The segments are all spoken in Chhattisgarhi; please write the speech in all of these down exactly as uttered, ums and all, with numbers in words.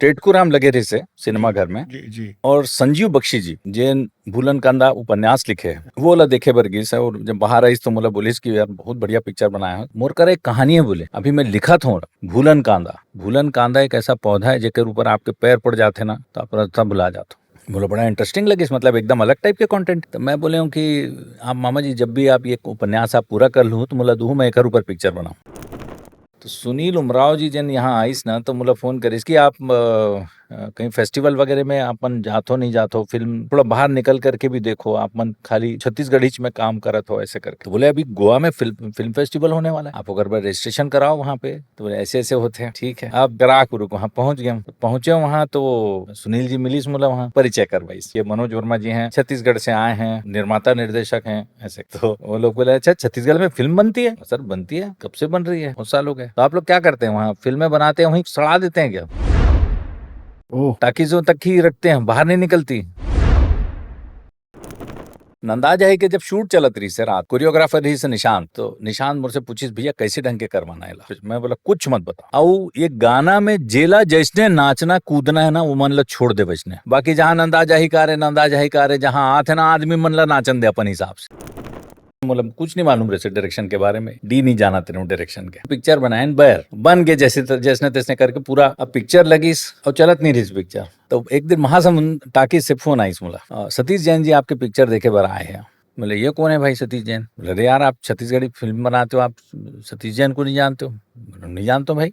टेटकू राम लगे रहिस हे सिनेमा घर में। जी, जी। और संजीव बख्शी जी, जेन भूलन कांदा उपन्यास लिखे हे, वो ला देखे बर गिस हे। और जब बाहर आइस तो मोला बोलिस कि यार, बहुत बढ़िया पिक्चर बनाए हव। मोर करा एक कहानी हे बोले, अभी मैं लिखत हव भूलन कांदा। भूलन कांदा एक ऐसा पौधा हे जेकर ऊपर आपके पैर पड़ जाथे ना, तो आप रास्ता भुला जाथो। मोला बड़ा इंटरेस्टिंग लगिस, मतलब एकदम अलग टाइप के कंटेंट। तो मैं बोले हूँ कि आप मामा जी, जब भी आप ये उपन्यास आप पूरा कर लूँ तो मोला दूहू, मैं एकर ऊपर पिक्चर बनाऊँ। तो सुनील उमराव जी जन यहाँ आइस ना, तो मोला फोन करिस कि आप, अ, अ, कहीं फेस्टिवल वगैरह में आप मन जाथो, नहीं जाथो, फिल्म थोड़ा बाहर निकल करके भी देखो, आप मन खाली छत्तीसगढ़ हिच में काम करत हो, ऐसे करके। तो बोले, अभी गोवा में फिल्म, फिल्म फेस्टिवल होने वाला है, आप ओकर बर रजिस्ट्रेशन कराओ वहाँ पे। तो बोले, ऐसे ऐसे होथे, ठीक है। अब करा के रुको, हाँ, पहुँच गए हम। तो पहुँचे वहाँ तो सुनील जी मिलिस मोला, वहाँ परिचय करवाइस, ये मनोज वर्मा जी हैं, छत्तीसगढ़ से आए हैं, निर्माता निर्देशक हैं, ऐसे। तो वो लोग बोले, अच्छा, छत्तीसगढ़ में फिल्म बनती है? सर, बनती है, कब से बन रही है, बहुत साल हो गए। तो आप लोग क्या करते हैं वहाँ, फिल्में बनाते हैं, वहीं सड़ा देते हैं क्या? ओह। टाकीजों तक ही रखते हैं, बाहर नहीं निकलती। नंदा जाही के जब शूट चलत रहिस हे रात, कोरियोग्राफर रहिस हे निशांत, तो निशांत मोर से पूछिस, "भैया, कैसे ढंग के करवाना है ला?" मैं बोला, "कुछ मत बता।" अउ ये गाना में जेला जैसने नाचना कूदना है ना, वो मन ला छोड़ दे वैसने। बाकी जहाँ नंदा जाही का रे, नंदा जाही का रे, जहाँ आथे ना, आदमी मन ला नाचन दे अपन हिसाब से। मतलब, कुछ नहीं मालूम रहिस हे डायरेक्शन के बारे में, डी नहीं जाना तेरे डायरेक्शन के। पिक्चर बनाए बैर बन के जैसे त-, जैसने तैसने करके पूरा अब पिक्चर लगिस और चलत नहीं रहिस पिक्चर। तो एक दिन महासमुंद टाकीज से फोन आइस मोला, "अ, सतीश जैन जी आपके पिक्चर देखे बर आए हैं।" बोले, "ये कौन है भाई सतीश जैन?" बोले, "अरे यार, आप छत्तीसगढ़ी फिल्म बनाते हो, आप सतीश जैन को नहीं जानते हो?" बोले, "नहीं जानता हूँ भाई।"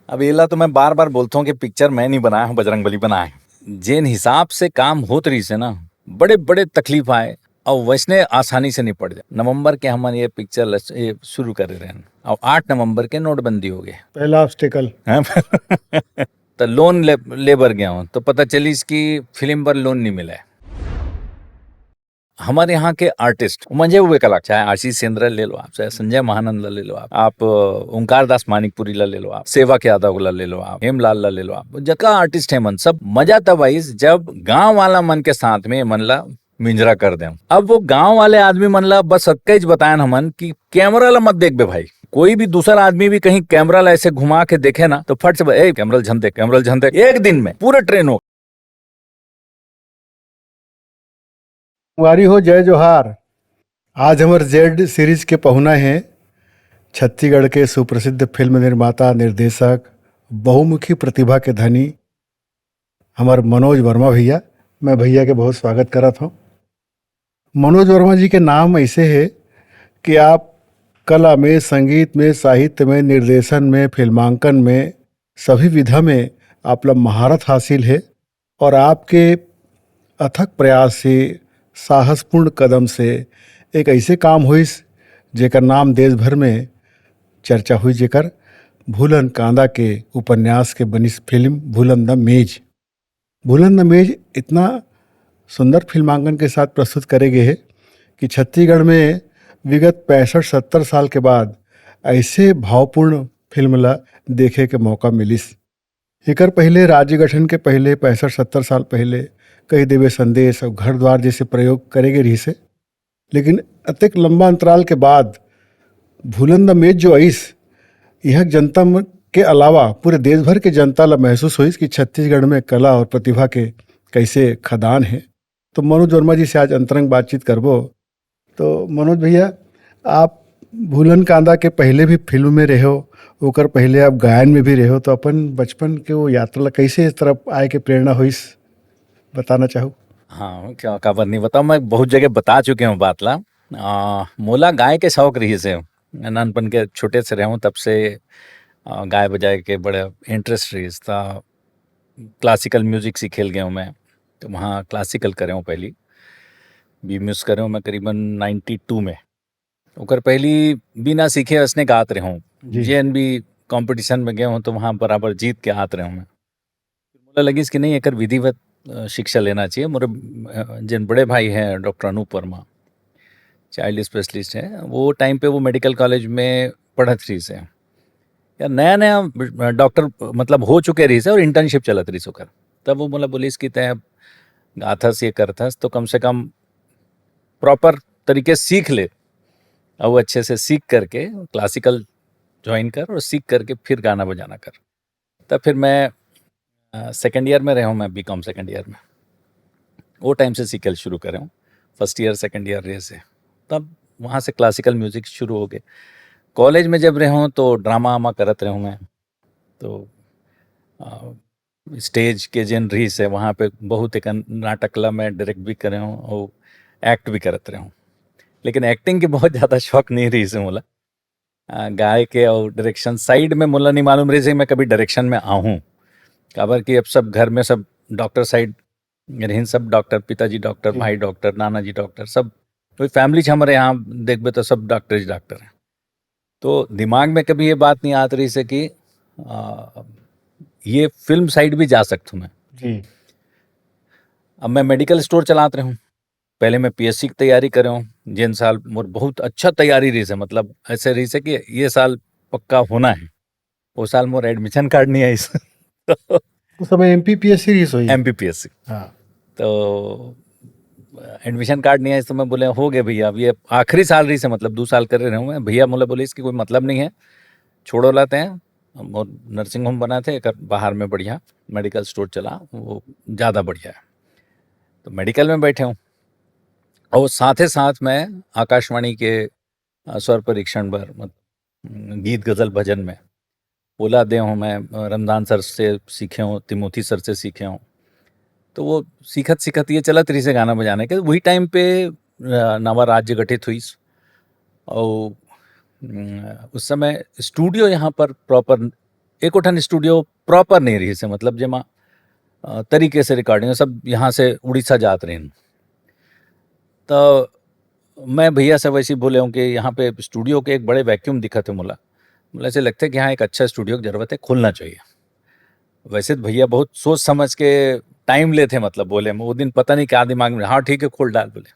अब एला तो मैं बार-बार बोलता हूँ कि पिक्चर मैं नहीं बनाया हूँ, बजरंग बली बनाए हैं। जेन हिसाब से काम होत रहिस हे ना, बड़े-बड़े तकलीफ आए और वैसने आसानी से निपट जाए। नवंबर के हमन ये पिक्चर ल-, ये शुरू करे रहेन और आठ नवंबर के नोटबंदी हो गए। पहला ऑब्स्टेकल। हैं? तो लोन ले, ले बर गया हूँ, तो पता चलिस कि फिल्म बर लोन नहीं मिला है। हमारे यहाँ के आर्टिस्ट, मंजे हुए कलाकार, चाहे आशीष सेंद्रा ले लो आप, चाहे संजय महानंद ला ले लो आप, आप, अ, ओंकार दास मानिकपुरी ला ले लो आप, सेवक यादव ला ले लो आप, हेमलाल ला ले लो आप, जतका आर्टिस्ट है मन, सब मजा तब आइस जब गांव वाला मन के साथ में मन ला मिंजरा कर दें। अब वो गांव वाले आदमी मन ला बस अतकईच बतायन हमन कि कैमरा ला मत देखबे भाई, कोई भी दूसरा आदमी भी कहीं कैमरा ला ऐसे घुमा के देखे ना, तो फट से ब-, "ए, कैमरा ला झन देख, कैमरा ला झन देख।" एक दिन में पूरा ट्रेन हो। संगवारी हो, जय जोहार। आज हमर जेड सीरीज के पहुना हे छत्तीसगढ़ के सुप्रसिद्ध फिल्म निर्माता, निर्देशक, बहुमुखी प्रतिभा के धनी हमर मनोज वर्मा भैया। मैं भैया के बहुत स्वागत करत हूँ। मनोज वर्मा जी के नाम ऐसे है कि आप कला में, संगीत में, साहित्य में, निर्देशन में, फिल्मांकन में, सभी विधा में आप ला महारत हासिल है और आपके अथक प्रयास से, साहसपूर्ण कदम से एक ऐसे काम होइस, जेकर नाम देश भर में चर्चा हुई, जेकर भूलन कांदा के उपन्यास के बनिस फिल्म भूलन द मेज। भूलन द मेज इतना सुंदर फिल्मांकन के साथ प्रस्तुत करे गए है कि छत्तीसगढ़ में विगत पैंसठ सत्तर साल के बाद ऐसे भावपूर्ण फिल्म ला देखे के मौका मिलिस। एकर पहिले, राज्य गठन के पहिले, पैंसठ सत्तर साल पहिले, कही देवे संदेश और घर द्वार जैसे प्रयोग करे गए रहिस हे। लेकिन अतेक लंबा अंतराल के बाद भूलन द मेज जो आइस, यहाँ जनता म-, के अलावा पूरे देश भर के जनता ला महसूस होइस कि छत्तीसगढ़ में कला और प्रतिभा के कैसे खदान है। तो मनोज वर्मा जी से आज अंतरंग बातचीत करबो। तो मनोज भैया, आप भूलन कांदा के पहले भी फिल्म में रहे हो, ओकर पहले आप गायन में भी रहे हो, तो अपन बचपन के वो यात्रा ला कैसे इस तरफ आए के प्रेरणा होइस, बताना चाहो? हाँ, क्या, काबर नहीं बताऊँ, मैं बहुत जगह बता चुके हूँ बात ला। आ, मोला गाय के शौक रहिस हे, नानपन के छोटे से रहे हूँ, तब से, आ, गाय बजाए के बड़ा इंटरेस्ट रहिस था। क्लासिकल म्यूजिक सीखे ल गए हूँ मैं, तो वहाँ क्लासिकल करे हूँ पहली, बी म्यूज करे हूँ मैं करीबन नाइंटी टू में। ओकर पहली बिना सीखे असने गात रहे हूँ, जी। जेन भी कॉम्पिटिशन में गए हूँ तो वहाँ बराबर जीत के आत रहे हूँ मैं। मोला लगिस कि नहीं, एकर विधिवत, अ, शिक्षा लेना चाहिए। मोरे, अ, जेन बड़े भाई हैं doctor Anoop Verma, child specialist हैं, वो टाइम पे वो मेडिकल कॉलेज में पढ़त रहिस हे। या नया-नया, अ, डॉक्टर, मतलब, हो चुके रहिस हे और इंटर्नशिप चलत रहिस ओकर। तब वो मोला बोलिस कि तैं गाथस, ये करथस, तो कम से कम प्रॉपर तरीके से सीख ले। और वो अच्छे से सीख करके क्लासिकल ज्वाइन कर और सीख करके फिर गाना बजाना कर। तब फिर मैं सेकेंड ईयर में रहे हूँ, मैं बीकॉम सेकेंड ईयर में, वो टाइम से सीखल शुरू करे हूँ, फर्स्ट ईयर सेकेंड ईयर रहे से। तब वहाँ से क्लासिकल म्यूजिक शुरू हो गए। कॉलेज में जब रहे हूँ तो ड्रामा वामा करत रहे हूँ मैं। तो स्टेज के जेन रहीस हे वहाँ पे बहुत एक नाटक ला मैं डायरेक्ट भी करे हूँ और एक्ट भी करत रहे हूँ। लेकिन एक्टिंग के बहुत ज़्यादा शौक नहीं रहीस हे मोला। गाय के और डायरेक्शन साइड में मोला नहीं मालूम रहीस हे मैं कभी डायरेक्शन में आहूँ। काबर कि अब सब घर में सब डॉक्टर साइड रहिन, सब डॉक्टर, पिताजी डॉक्टर, भाई डॉक्टर, नाना जी डॉक्टर, सब कोई फैमिली हमरे यहाँ देखबे तो सब डॉक्टर ही डॉक्टर हैं। तो दिमाग में कभी ये बात नहीं आत रहीस हे कि आ, ये फिल्म साइड भी जा सकता हूँ मैं। जी। अब मैं मेडिकल स्टोर चलात रहे हूँ। पहले मैं पीएससी की तैयारी करे हूँ, जेन साल मोर बहुत अच्छा तैयारी रहीस हे, मतलब ऐसे रहीस हे कि ये साल पक्का होना है। वो साल मोर एडमिशन कार्ड नहीं आइस। उस समय एमपीपीएससी रहीस होही। एमपीपीएससी। हाँ। तो एडमिशन कार्ड नहीं आइस तो मैं बोले, हो गए भैया, अब ये आखिरी साल रहीस हे, मतलब दो साल करे रहे हूँ मैं। भैया मोला बोलिस कि कोई मतलब नहीं है, छोड़ो लाते हैं। मोर नर्सिंग होम बना थे एक बाहर में बढ़िया मेडिकल स्टोर चला, वो ज़्यादा बढ़िया है। तो मेडिकल में बैठे हूँ और साथे साथ मैं आकाशवाणी के अ, स्वर परीक्षण बर, मतलब गीत गजल भजन में ओला दे हूँ मैं, अ, रमजान सर से सीखे हूँ, तिमोथी सर से सीखे हूँ। तो वो सीखत सीखत ये चलत रहीस हे गाना बजाने के। वही टाइम पे अ, नवा राज्य गठित हुईस और उस समय स्टूडियो यहाँ पर प्रॉपर, एको ठन स्टूडियो प्रॉपर नहीं रहीस हे, मतलब जेमा अ, तरीके से रिकॉर्डिंग, सब यहाँ से उड़ीसा जात रहीन। तो मैं भैया से वैसे ही बोले हूँ कि यहाँ पे स्टूडियो के एक बड़े वैक्यूम दिखत हे मोला। मोला ऐसे लगता है कि हाँ, एक अच्छा स्टूडियो की जरूरत है, खोलना चाहिए। वैसे तो भैया बहुत सोच समझ के टाइम लेते, मतलब बोले, वो दिन पता नहीं क्या दिमाग में, हाँ ठीक है, खोल डाल बोले।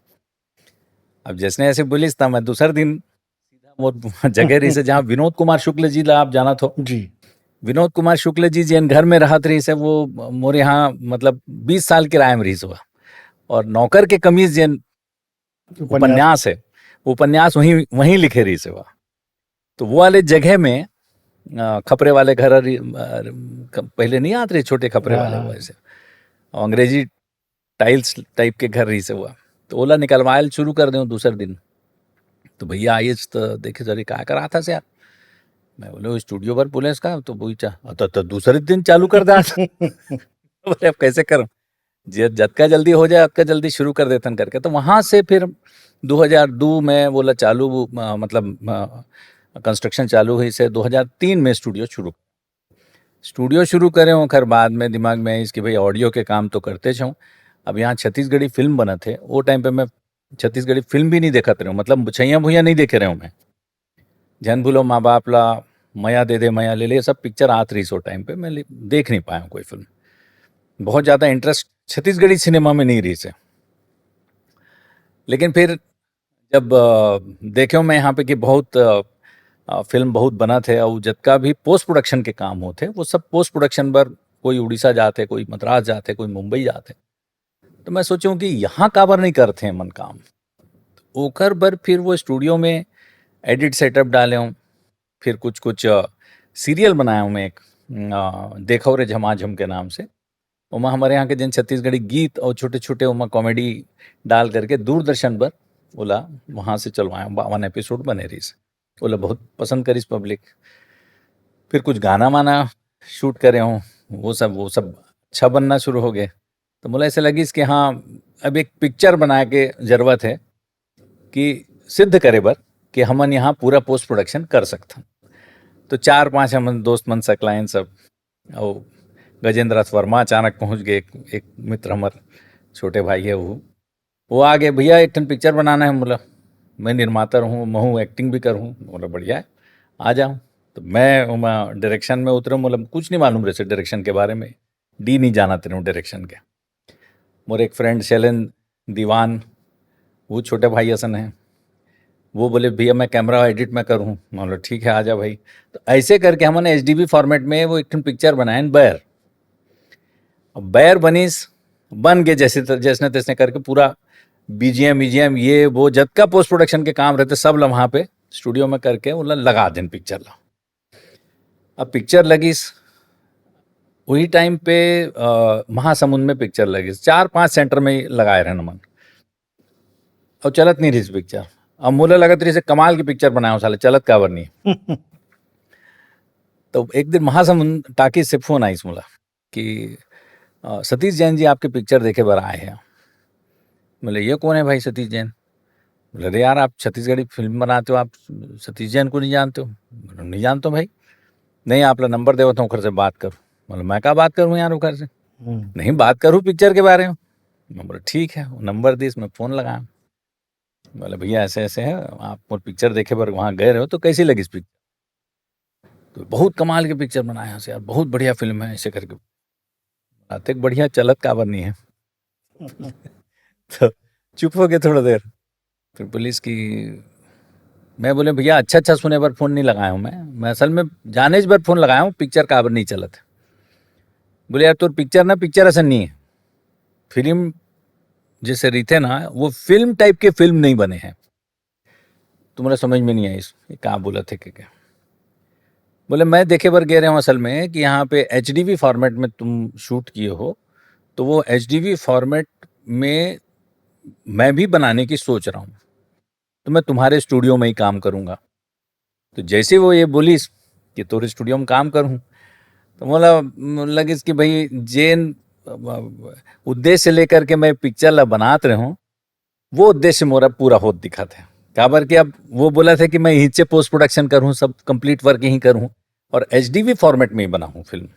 अब जैसने ऐसे बोलिस त मैं दूसर दिन सीधा मोर जगह रहीस हे जहाँ विनोद कुमार शुक्ल जी ला आप जानत हो। जी। विनोद कुमार शुक्ल जी जेन घर में रहत रहीस हे, वो मोर यहाँ मतलब बीस साल किराया में रहीस हे। और नौकर के कमीज जेन उपन्यास है, उपन्यास वहीं वहीं लिखे रहीस हे। तो वो वाले जगह में अ, खपरे वाले घर रही-, अ, क-, पहले नहीं आत रहे छोटे खपरे हाँ, वाले, हाँ। वैसे अंग्रेजी टाइल्स टाइप के घर रहीस हे। तो ओला निकलवायल शुरू कर देव दूसर दिन। तो भैया आइस तो देखे, "अरे का करात हस यार?" मैं बोले, "वो स्टूडियो पर बोले इसका।" तो बोली, "अच्छा, तो, तो दूसरे दिन चालू कर दे।" बोले, "अब कैसे करूँ?" जे जतका जल्दी हो जाए, अतका जल्दी शुरू कर देथन करके। तो वहाँ से फिर दो हज़ार दो में बोला चालू, अ, मतलब, अ, कंस्ट्रक्शन चालू हुई से दो हज़ार तीन में स्टूडियो शुरू। स्टूडियो शुरू करे हूँ, खैर बाद में दिमाग में आइस कि भाई ऑडियो के काम तो करते छो। अब यहाँ छत्तीसगढ़ी फिल्म बनत हे, वो टाइम पे मैं छत्तीसगढ़ी फिल्म भी नहीं देखत रहे हूँ, मतलब छैया भुइया नहीं देखे रहे हूँ मैं। झन भूलो माँ बाप ला, मया दे दे मया ले ले, ये सब पिक्चर आत रहीस ओ टाइम पे, मैं ले-, देख नहीं पाया हूँ कोई फिल्म। बहुत ज़्यादा इंटरेस्ट छत्तीसगढ़ी सिनेमा में नहीं रहीस हे। लेकिन फिर जब, अ, देखे हूँ मैं यहाँ पे कि बहुत, अ, अ, फिल्म बहुत बनत हे और जतका भी पोस्ट प्रोडक्शन के काम होत हे, वो सब पोस्ट प्रोडक्शन बर कोई उड़ीसा जात हे, कोई मद्रास जात हे, कोई मुंबई जात हे। तो मैं सोचे हूँ कि यहाँ काबर नहीं करते हैं मन काम। ओकर बर फिर वो स्टूडियो में एडिट सेटअप डाले हूँ, फिर कुछ कुछ, अ, सीरियल बनाया हूँ मैं एक, अ, देखो रे झमाझम के नाम से। ओमा हमारे यहाँ के जेन छत्तीसगढ़ी गीत और छोटे-छोटे ओमा कॉमेडी डाल करके दूरदर्शन पर ओला वहाँ से चलवाए हूँ, बावन एपिसोड बने रहीस। ओला बहुत पसंद करिस पब्लिक। फिर कुछ गाना वाना शूट करे हूँ, वो सब, वो सब अच्छा बनना शुरू हो गए। तो मोला ऐसे लगिस कि हाँ, अब एक पिक्चर बनाए के जरूरत हे कि सिद्ध करे बर कि हमन यहाँ पूरा पोस्ट प्रोडक्शन कर सकथन। तो चार पांच हमन दोस्त मन सकलाइन सब, और गजेंद्र नाथ वर्मा अचानक पहुँच गए, एक, एक मित्र हमर छोटे भाई हे वो, वो आ गए, "भैया एक ठन पिक्चर बनाना है।" मोला, "मैं निर्माता रहूँ, महूँ एक्टिंग भी करूँ।" मोला, "बढ़िया है, आ जाओ।" तो मैं ओमा डायरेक्शन में उतरे, मोला कुछ नहीं मालूम रहे डायरेक्शन के बारे में, डी नहीं जानत रहे हूँ डायरेक्शन के। मोर एक फ्रेंड शैलेंद्र दीवान, वो छोटे भाई असन है, वो बोले, "भैया मैं कैमरा एडिट में करूँ।" मैं बोला, "ठीक है, आ जा भाई।" तो ऐसे करके हमन एचडीवी फॉर्मेट में वो एक ठन पिक्चर बनाए बैर। अब बैर बनिस, बन गए जैसे त-, जैसने तैसने करके पूरा बीजीएम वीजीएम ये वो जतका पोस्ट प्रोडक्शन के काम रहते सब ला वहाँ पे स्टूडियो में करके वो ला लगा देन पिक्चर ला। अब पिक्चर लगिस, वही टाइम पे अ, महासमुंद में पिक्चर लगिस, चार पांच सेंटर में लगाए रहन मन, अउ चलत नहीं रहिस पिक्चर। अब मोला लगत रहिस कमाल के पिक्चर बनाए हों साले, चलत काबर नहीं। तो एक दिन महासमुंद टाकीज से फोन आइस मोला कि अ, सतीश जैन जी आपके पिक्चर देखे बर आए हैं। बोले, ये कौन है भाई सतीश जैन? बोले, अरे यार, आप छत्तीसगढ़ी फिल्म बनाते हो, आप सतीश जैन को नहीं जानते हो? बोले, नहीं जानता हूँ भाई। नहीं, आप ला नंबर देवत हूँ, ओकर से बात करो। बोले, मैं का बात करूँ यार ओकर से? हम्म। नहीं, बात करूँ पिक्चर के बारे में। मैं बोला, ठीक है। वो नंबर दिस, मैं फोन लगाया। बोले, भैया, ऐसे ऐसे है, आप मोर पिक्चर देखे बर वहाँ गए रहे हो, तो कैसी लगिस पिक्चर? तो बहुत कमाल के पिक्चर बनाए हैं यार, बहुत बढ़िया फिल्म है, ऐसे करके। अतेक बढ़िया, चलत काबर नहीं है? तो चुप हो गए थोड़ा देर। फिर पुलिस की, मैं बोले, भैया, अच्छा अच्छा सुने बर फोन नहीं लगाया हूँ मैं, मैं असल में जाने बर फोन लगाया हूँ, पिक्चर काबर नहीं चलत है। बोले, यार, तोर पिक्चर ना, पिक्चर असन नहीं है। फिल्म जैसे रहिथे ना, वो फिल्म टाइप के फिल्म नहीं बने हैं। तुम्हारा समझ में नहीं आइस, ये का बोलत हे के, के? बोले, मैं देखे बर गए रहे हूँ असल में कि यहाँ पे एच डी वी फॉर्मेट में तुम शूट किए हो, तो वो एच डी वी फॉर्मेट में मैं भी बनाने की सोच रहा हूँ, तो मैं तुम्हारे स्टूडियो में ही काम करूँगा। तो जैसे वो ये बोलिस कि तोरे स्टूडियो में काम करूँ, तो मोला लगिस कि भाई, जेन उद्देश्य लेकर के मैं पिक्चर ला बनात रहे हूँ, वो उद्देश्य मोरा पूरा होत दिखत है। काबर कि अब वो बोलत हे कि मैं इहिचे पोस्ट प्रोडक्शन करूँ, सब कंप्लीट वर्क यहीं करूँ और एच डी वी फॉर्मेट में ही बनाऊँ फिल्म।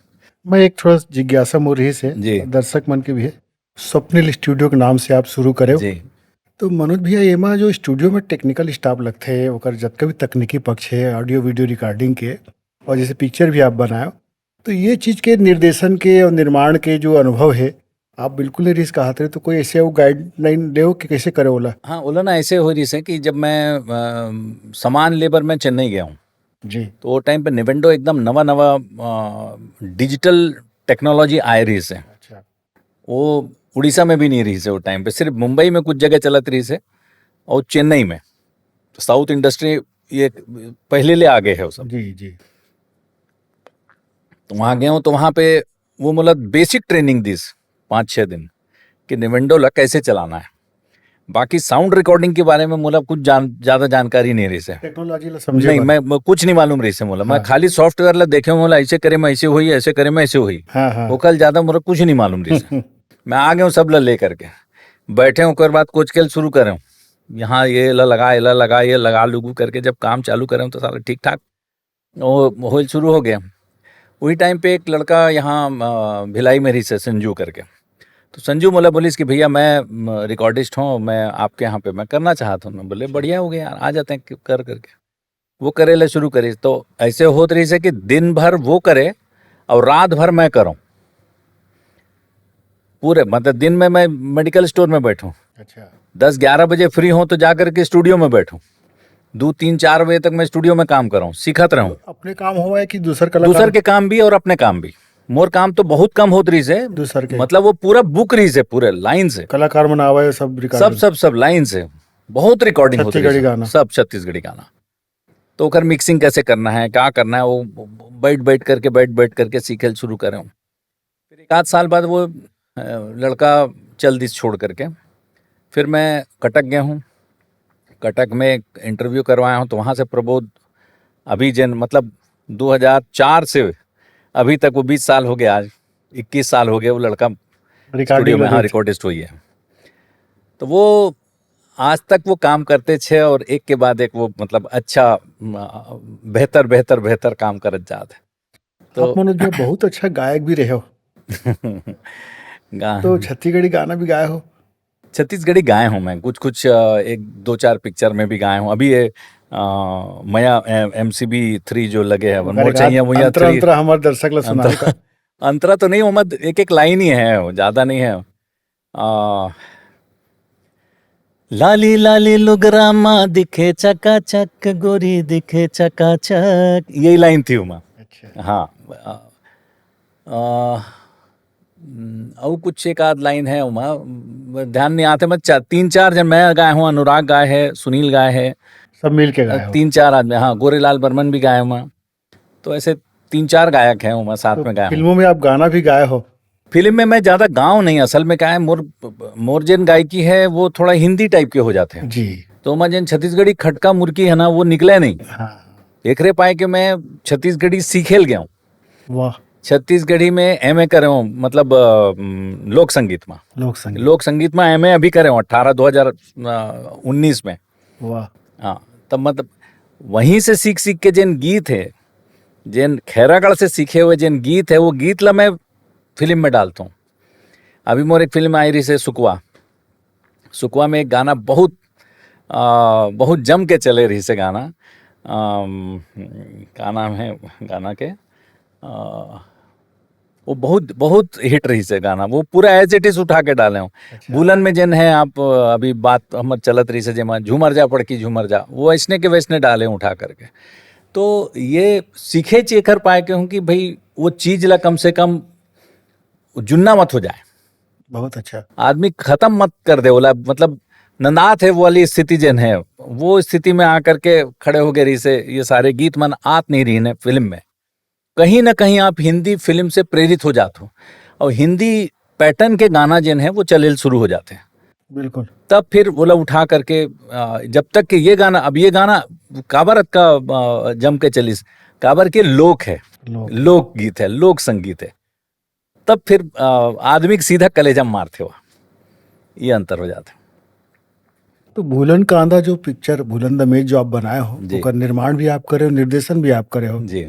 मैं एक थोड़ा जिज्ञासा मोर रहिस हे, जी। दर्शक मन के भी है, स्वप्निल स्टूडियो के नाम से आप शुरू करे हो। जी। तो मनोज भैया, एमा जो स्टूडियो में टेक्निकल स्टाफ लगथे, ओकर जतका भी तकनीकी पक्ष है, ऑडियो वीडियो रिकॉर्डिंग के, और जैसे पिक्चर भी आप बनाए हो, तो ये चीज के निर्देशन के और निर्माण के जो अनुभव है, आप बिल्कुल नहीं रहिस कहत रहे, तो कोई ऐसे वो गाइडलाइन ले हो कि कैसे करे ओला? हाँ, ओला ना ऐसे हो रहिस हे कि जब मैं अ, सामान लेबर में चेन्नई गया हूँ, जी। तो वो टाइम पे निवेंडो एकदम नवा नवा डिजिटल टेक्नोलॉजी आए रहिस हे। अच्छा। वो उड़ीसा में भी नहीं रहिस हे वो टाइम पे, सिर्फ मुंबई में कुछ जगह चलत रहिस हे और चेन्नई में। साउथ इंडस्ट्री ये पहले ले आगे है वो सब। जी, जी। तो वहाँ गया हूँ, तो वहाँ पे वो मोला बेसिक ट्रेनिंग दिस पाँच छः दिन कि निवेंडो ला कैसे चलाना है। बाकी साउंड रिकॉर्डिंग के बारे में मोला कुछ जान, ज़्यादा जानकारी नहीं रहिस हे। टेक्नोलॉजी ला समझे नहीं, वाला। मैं, मैं कुछ नहीं मालूम रहिस हे मोला। मैं हाँ। खाली सॉफ्टवेयर ला देखे हूँ, मोला ऐसे करे में ऐसे होई, ऐसे करे में ऐसे होई। हाँ, हाँ। ओकर ज़्यादा मोला कुछ नहीं मालूम रहिस हे। मैं आ गया हूँ सब ला ले करके, बैठे हूँ, ओकर बाद कुछ के शुरू करे हूँ, यहाँ ये ला लगा, ये ला लगा, ये लगा लुगू करके जब काम चालू करे हूँ तो साला ठीक ठाक वो होल शुरू हो गया। वही टाइम पे एक लड़का यहाँ अ, भिलाई में रहिस हे, संजू करके। तो संजू मोला बोलिस कि भैया, मैं रिकॉर्डिस्ट हूँ, मैं आपके यहाँ पे मैं करना चाहता हूँ। मैं बोले, बढ़िया हो गया यार, आ जाते हैं, कर करके वो करे ला शुरू करिस। तो ऐसे होत रहिस हे कि दिन भर वो करे और रात भर मैं करूँ। पूरे मतलब दिन में मैं मेडिकल स्टोर में बैठूँ, अच्छा। दस ग्यारह बजे फ्री हूँ तो जा करके स्टूडियो में बैठूँ, दो तीन चार बजे तक मैं स्टूडियो में काम करूँ, सीखत रहूँ। अपने काम होवय कि दूसर कलाकार? दूसर के काम भी और अपने काम भी। मोर काम तो बहुत कम होत रहिस हे, दूसर के। मतलब वो पूरा बुक रहिस हे, पूरे लाइन से, कलाकार मन आवय, सब सब रिकॉर्डिंग। सब सब लाइन से बहुत रिकॉर्डिंग होत रहिस छत्तीसगढ़ी हे। गाना। सब छत्तीसगढ़ी गाना। तो ओकर मिक्सिंग कैसे करना है, क्या करना है, वो बैठ बैठ करके, बैठ बैठ करके सीखे शुरू करे हूँ। फिर एक आध साल बाद वो अ, लड़का चल दिस छोड़ करके। फिर मैं कटक गया हूँ, कटक में इंटरव्यू करवाया हूँ, तो वहाँ से प्रबोध, अभी जेन मतलब दो हज़ार चार से अभी तक, वो बीस साल हो गया, आज इक्कीस साल हो गया, वो लड़का रिकॉर्डिंग स्टूडियो में, हाँ, होती। रिकॉर्डिस्ट हुई है। तो वो आज तक वो काम करते छे और एक के बाद एक वो मतलब अच्छा म, बेहतर बेहतर बेहतर काम करत जात है। तो आप मनोज भैया बहुत अच्छा गायक भी रहे हो, गा- तो छत्तीसगढ़ी गाना भी गाए हो? छत्तीसगढ़ी गाए हूँ मैं कुछ कुछ, अ, एक दो चार पिक्चर में भी गाए हूँ। अभी ये अ, मया एम सी बी थ्री जो लगे हैं, अरे मोर यार, चाहिए मुया अंतरा थ्री। अंतरा हमारे दर्शक ला सुना। अंतरा, अंतरा तो नहीं, वो मत, एक एक लाइन ही है, वो ज्यादा नहीं है। आ, लाली लाली लुगरा मा दिखे चकाचक, गोरी दिखे चकाचक, यही लाइन थी उमा। अच्छा। हाँ। आ, आ, हम्म, और कुछ एक आध लाइन है उमा, ध्यान नहीं आते। मैं चा-, तीन चार जन, मैं गाए हूँ, अनुराग गाए है, सुनील गाए है, सब मिल के गाए हो। तीन चार आदमी, हाँ, गोरेलाल बर्मन भी गाए हुआ। तो ऐसे तीन चार गायक हैं, ओमा साथ तो में गाए हूँ। फिल्मों में आप गाना भी गाए हो? फिल्म में मैं ज्यादा गाँव नहीं, असल में क्या है, मोर मोर जेन गायकी है वो थोड़ा हिंदी टाइप के हो जाते हैं। जी। तो मैं जेन छत्तीसगढ़ी खटका मुरकी है ना, वो निकले नहीं। हाँ। एकरे पाए के मैं छत्तीसगढ़ी सीखेल गया हूँ। वाह। छत्तीसगढ़ी में एमए करे हूँ, मतलब अ, म, लोक संगीत में। लोक संगीत। लोक संगीत में एमए अभी करे हूँ, अठारह दो हजार उन्नीस में। वाह। हाँ, तब मतलब वहीं से सीख सीख के जेन गीत है, जेन खैरागढ़ से सीखे हुए जेन गीत है, वो गीत ला मैं फिल्म में डालता हूँ। अभी मोर एक फिल्म आई रहिसे सुकवा। सुकवा में एक गाना बहुत आ, बहुत जम के चले रहिसे गाना। अम, का नाम है गाना के? आ, वो बहुत बहुत हिट रहिसे गाना, वो पूरा एज इट इज उठा के डाले हूँ। अच्छा। भूलन में जेन है, आप अभी बात हमर चलत रहिसे, जेमा झूमर जा पड़की झूमर जा, वो ऐसने के वैसने डाले हूँ उठा करके। तो ये सीखे चेखर पाए के हूँ कि भाई वो चीज ला कम से कम जुन्ना मत हो जाए, बहुत अच्छा। आदमी खत्म मत कर दे, ओला मतलब नंदात है वो वाली स्थिति जेन है, वो स्थिति में आकर के खड़े हो गए रहिसे। ये सारे गीत मन आत नहीं रहिन है फिल्म में। कहीं ना कहीं आप हिंदी फिल्म से प्रेरित हो जात हो, और हिंदी पैटर्न के गाना जेन है वो चलेल शुरू हो जाते हैं। बिल्कुल। तब फिर ओला उठा करके आ, जब तक कि ये गाना, अब ये गाना काबर अतका आ, जम के चलिस, काबर के लोक है, लोक। लोकगीत है, लोक संगीत है, तब फिर आ, आदमी के सीधा कलेजा में मारथे हुआ, ये अंतर हो जाता है। तो भूलन कांदा जो पिक्चर, भूलन द मेज जो आप बनाए हो, जी। ओकर निर्माण भी आप करे हो, निर्देशन भी आप करे हो, जी।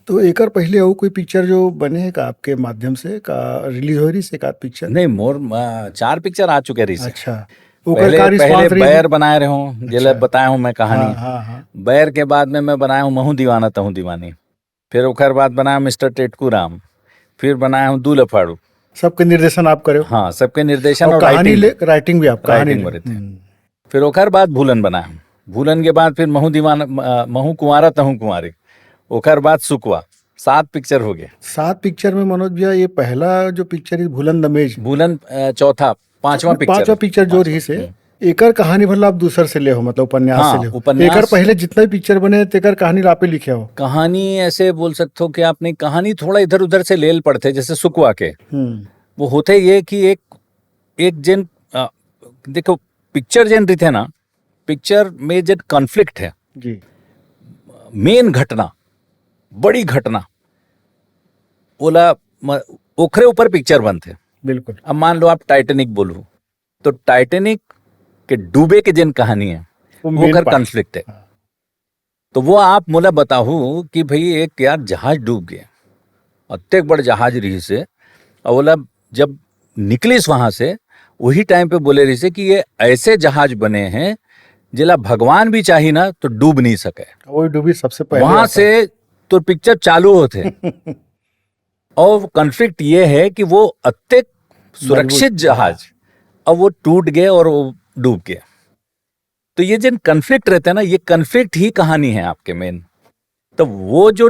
तो एकर पहले और कोई पिक्चर जो बने है का आपके माध्यम से, का रिलीज हो रही से का पिक्चर? नहीं, मोर आ, चार पिक्चर आ चुके रहिसे। अच्छा, ओकर पहले का पहले रिस्पॉन्स रही? बैर बनाए रहे हूँ, जेला अच्छा। बताया हूँ मैं कहानी। हाँ, हाँ, हाँ। बैर के बाद में मैं बनाया हूँ महू दीवाना तहूँ दीवानी। फिर ओकर बाद बनाया मिस्टर टेटकू राम। फिर बनाया हूँ दू लफाड़ू। सबके निर्देशन आप करे हो? हाँ, सबके निर्देशन और और कहानी राइटिंग। ले, राइटिंग भी आप, कहानी राइटिंग ले। बोले थे। हम्म। फिर ओकर बाद भूलन बनाया हूँ। भूलन के बाद फिर महू दीवाना, अ, महू कुंवारा तहूँ कुंवारी। ओकर बाद सुकवा। सात पिक्चर हो गए। सात पिक्चर में मनोज भैया, ये पहला जो पिक्चर है भूलन द मेज, भूलन अ, चौथा, पांचवा पिक्चर। पांचवा पिक्चर जो रही से, हम्म। एकर कहानी भला आप दूसर से ले हो, मतलब उपन्यास हाँ, से ले हो। उपन्यास। एकर पहले जितना भी पिक्चर बने, तेकर कहानी आप ही लिखे हो। कहानी ऐसे बोल सकते हो कि आपने कहानी थोड़ा इधर उधर से लेल पड़ते, जैसे सुकवा के। हम्म। वो होते ये कि एक एक जेन अ, देखो, पिक्चर जेन रहिथे ना, पिक्चर में जेन कॉन्फ्लिक्ट है, जी। मेन घटना, बड़ी घटना, ओला म-, ओखरे ऊपर पिक्चर बनथे। बिल्कुल। अब मान लो आप टाइटैनिक बोलू, तो टाइटैनिक के डूबे के जेन कहानी है, वो वो मेन ओखर पार्ट। कॉन्फ्लिक्ट है। हाँ। तो वो आप मोला बताहू कि भाई एक यार जहाज डूब गए, अतेक बड़ जहाज रहिसे, और ओला जब निकलिस वहां से, वही टाइम पे बोले रहिसे कि ये ऐसे जहाज बने हैं जेला भगवान भी चाही ना तो डूब नहीं सके। वो डूबी सबसे पहले वहां आता है। से तो पिक्चर चालू होते। और कॉन्फ्लिक्ट ये है कि वो अतेक सुरक्षित मजबूत। जहाज, अब वो टूट गए और वो डूब गए। तो ये जिन कॉन्फ्लिक्ट रहते हैं ना, ये कॉन्फ्लिक्ट ही कहानी है आपके मेन। तो वो जो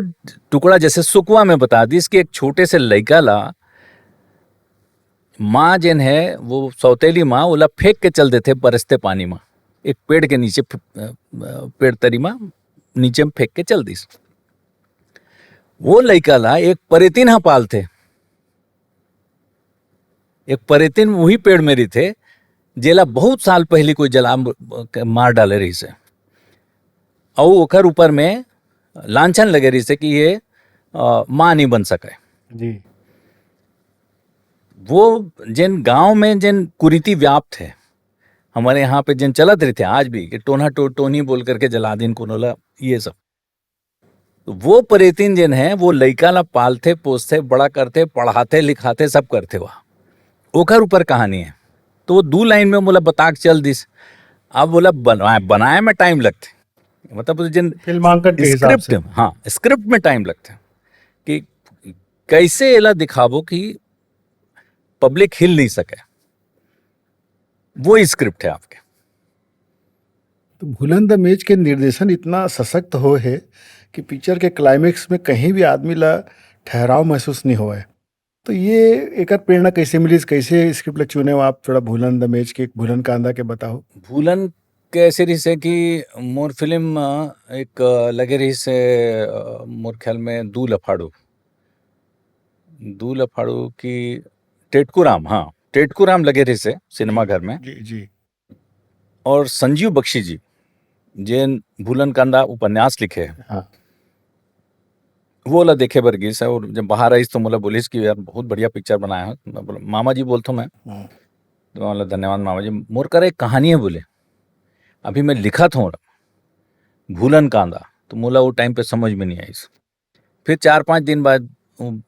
टुकड़ा जैसे सुकवा में बता दी, इसके एक छोटे से लइका ला माँ जेन है, वो सौतेली माँ, ओला फेंक के चल देथे बरसते पानी में, एक पेड़ के नीचे, अ, पेड़ तरी में नीचे में फेंक के चल दिस। वो लइका ला एक परेतिन ह पालथे। एक परेतिन वही पेड़ में रहिथे, जेला बहुत साल पहले कोई जला म-, मार डाले रहिसे। अउ ओकर ऊपर में लांछन लगे रहिसे कि ये, अ, माँ नहीं बन सके। जी। वो जेन गांव में जेन कुरीति व्याप्त है, हमारे यहाँ पे जेन चलत रहिथे आज भी, कि टोन्हा टो-, टोन्ही बोल करके जला दिन कोनो ला, ये सब। तो वो परेतिन जेन है, वो लइका ला पालथे, पोसथे, बड़ा करथे, पढ़ाथे, लिखाथे, सब करथे वह। ओकर ऊपर कहानी है। तो वो दू लाइन में मोला बता के चल दिस। अब बोला बनाए, बनाए में टाइम लगथे, मतलब वो जेन फिल्मांकन के हिसाब स्क्रिप्ट से। में, हाँ, स्क्रिप्ट में टाइम लगथे कि कैसे एला दिखाबो कि पब्लिक हिल नहीं सके, वो स्क्रिप्ट है आपके। तो भूलन द मेज के निर्देशन इतना सशक्त हो है कि पिक्चर के क्लाइमेक्स में कहीं भी आदमी ला ठहराव महसूस नहीं होए। तो ये एकर प्रेरणा कैसे मिलिस, कैसे स्क्रिप्ट ला चुने हो आप? थोड़ा भूलन द मेज के, भूलन कांदा के बताओ। भूलन कैसे रहिसे कि मोर फिल्म, अ, एक, अ, लगे रहिसे, अ, मोर ख्याल में दू लफाड़ू। दू लफाड़ू की टेटकू राम, हाँ, टेटकू राम लगे रहिसे सिनेमा घर में। जी जी। और संजीव बख्शी जी, जेन भूलन कांदा उपन्यास लिखे हे, हाँ। वो ला देखे बर गिस हे। और जब बाहर आइस तो मोला बोलिस कि यार, बहुत बढ़िया पिक्चर बनाए हव। मैं बोला, मामा जी बोलथों मैं। हम्म। तो मैं बोला, धन्यवाद मामा जी। मोर करा एक कहानी हे बोले, अभी मैं लिखत हवं भूलन कांदा। तो मोला वो टाइम पे समझ में नहीं आइस। फिर चार पाँच दिन बाद वो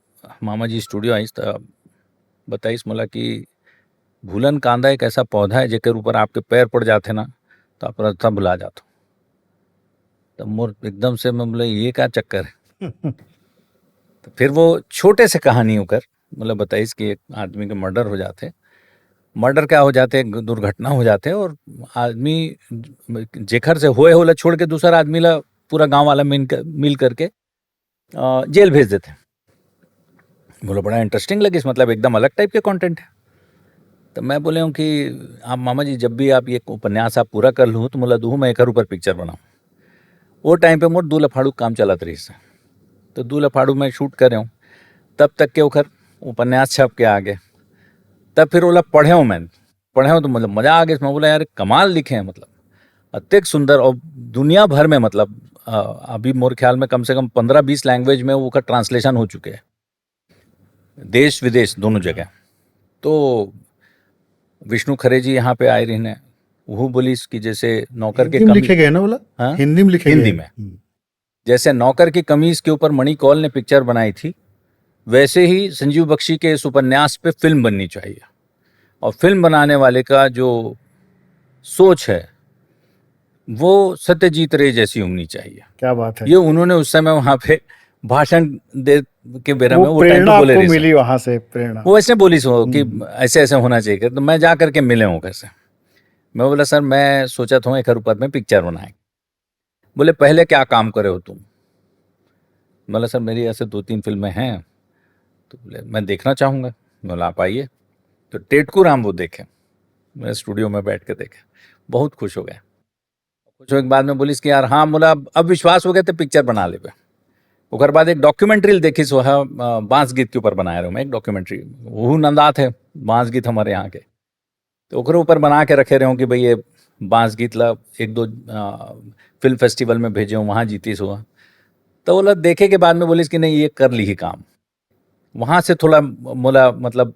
मामा जी स्टूडियो आइस, तो बताइस मोला कि भूलन कांदा एक ऐसा पौधा है, जेकर ऊपर आपके पैर पड़ जाथे ना, तो आप रास्ता भुला जाथो। तब मोर एकदम से मैं बोला, ये का चक्कर है? तो फिर वो छोटे से कहानी ओकर, मतलब, बताइस कि एक आदमी के मर्डर हो जाथे। मर्डर क्या हो जाथे, एक दुर्घटना हो जाथे और आदमी जेखर से होए होला छोड़ के दूसर आदमी ला पूरा गांव वाला मिल कर, मिल करके अ, जेल भेज देथे। बोला, बड़ा इंटरेस्टिंग लगिस, मतलब, एकदम अलग टाइप के कंटेंट है। तो मैं बोले हूँ कि आप मामा जी, जब भी आप ये उपन्यास आप पूरा कर लूँ, तो मोला दूहू, मैं एकर ऊपर पिक्चर बनाऊँ। वो टाइम पे मोर दू लफाड़ू काम चलत रहिस हे। तो दू लफाड़ू मैं शूट करे हूँ, तब तक के ओकर उपन्यास छप के आ गे। तब फिर ओला पढ़े हूँ मैं, पढ़े हूँ तो मतलब मजा आ गे। मैं बोला, यार, कमाल लिखे हैं, मतलब, अतेक सुंदर। और दुनिया भर में, मतलब, अ, अभी मोर ख्याल में कम से कम पन्द्रह बीस लैंग्वेज में ओकर ट्रांसलेशन हो चुके हैं, देश विदेश दोनों जगह। तो विष्णु खरे जी यहाँ पे आए रहिन हे, वो बोलिस कि जैसे नौकर के हिंदी में कमी लिखे गए ना बोला? हाँ? हिंदी में लिखे हिंदी गए। में। हम्म। जैसे नौकर की कमीज के ऊपर मणि कौल ने पिक्चर बनाई थी, वैसे ही संजीव बख्शी के इस उपन्यास पे फिल्म बननी चाहिए। और फिल्म बनाने वाले का जो सोच है, वो सत्यजीत रे जैसी होनी चाहिए। क्या बात है। ये उन्होंने उस समय वहाँ पे भाषण दे के बेरा वो में वो टाइम प्रेरणा पे आपको बोले सर। मिली वहाँ से, प्रेरणा। वो ऐसे बोलिस हो कि हम्म। ऐसे ऐसे होना चाहिए, तो मैं जा करके मिले हूँ कैसे। मैं बोला, सर, मैं सोचत हूँ एकर ऊपर में पिक्चर बनाए। बोले, पहले क्या काम करे हो तुम? बोला, सर, मेरी ऐसे दो तीन फिल्में हैं। तो बोले, मैं देखना चाहूँगा। मैं बोला, आप आइए। तो टेटकू राम वो देखे, मैं स्टूडियो में बैठ के देखे, बहुत खुश हो गए। खुश होए के बाद में बोलिस कि यार, हाँ, बोला, अब, अब विश्वास हो गया तो पिक्चर बना लेबे। ओकर बाद एक डॉक्यूमेंट्री देखिस, वो है, अ, बांस गीत के ऊपर बनाए रहे हूँ मैं एक डॉक्यूमेंट्री, वो नंदात है बांस गीत हमारे यहाँ के। तो ओकरे ऊपर बना के रखे रहे हूँ कि भाई, ये बांस गीत ला एक दो, अ, फिल्म फेस्टिवल में भेजे हूँ, वहाँ जीतिस हुआ। तो बोला, देखे के बाद में बोलिस कि नहीं, ये कर ली ही काम। वहाँ से थोड़ा मोला, मतलब,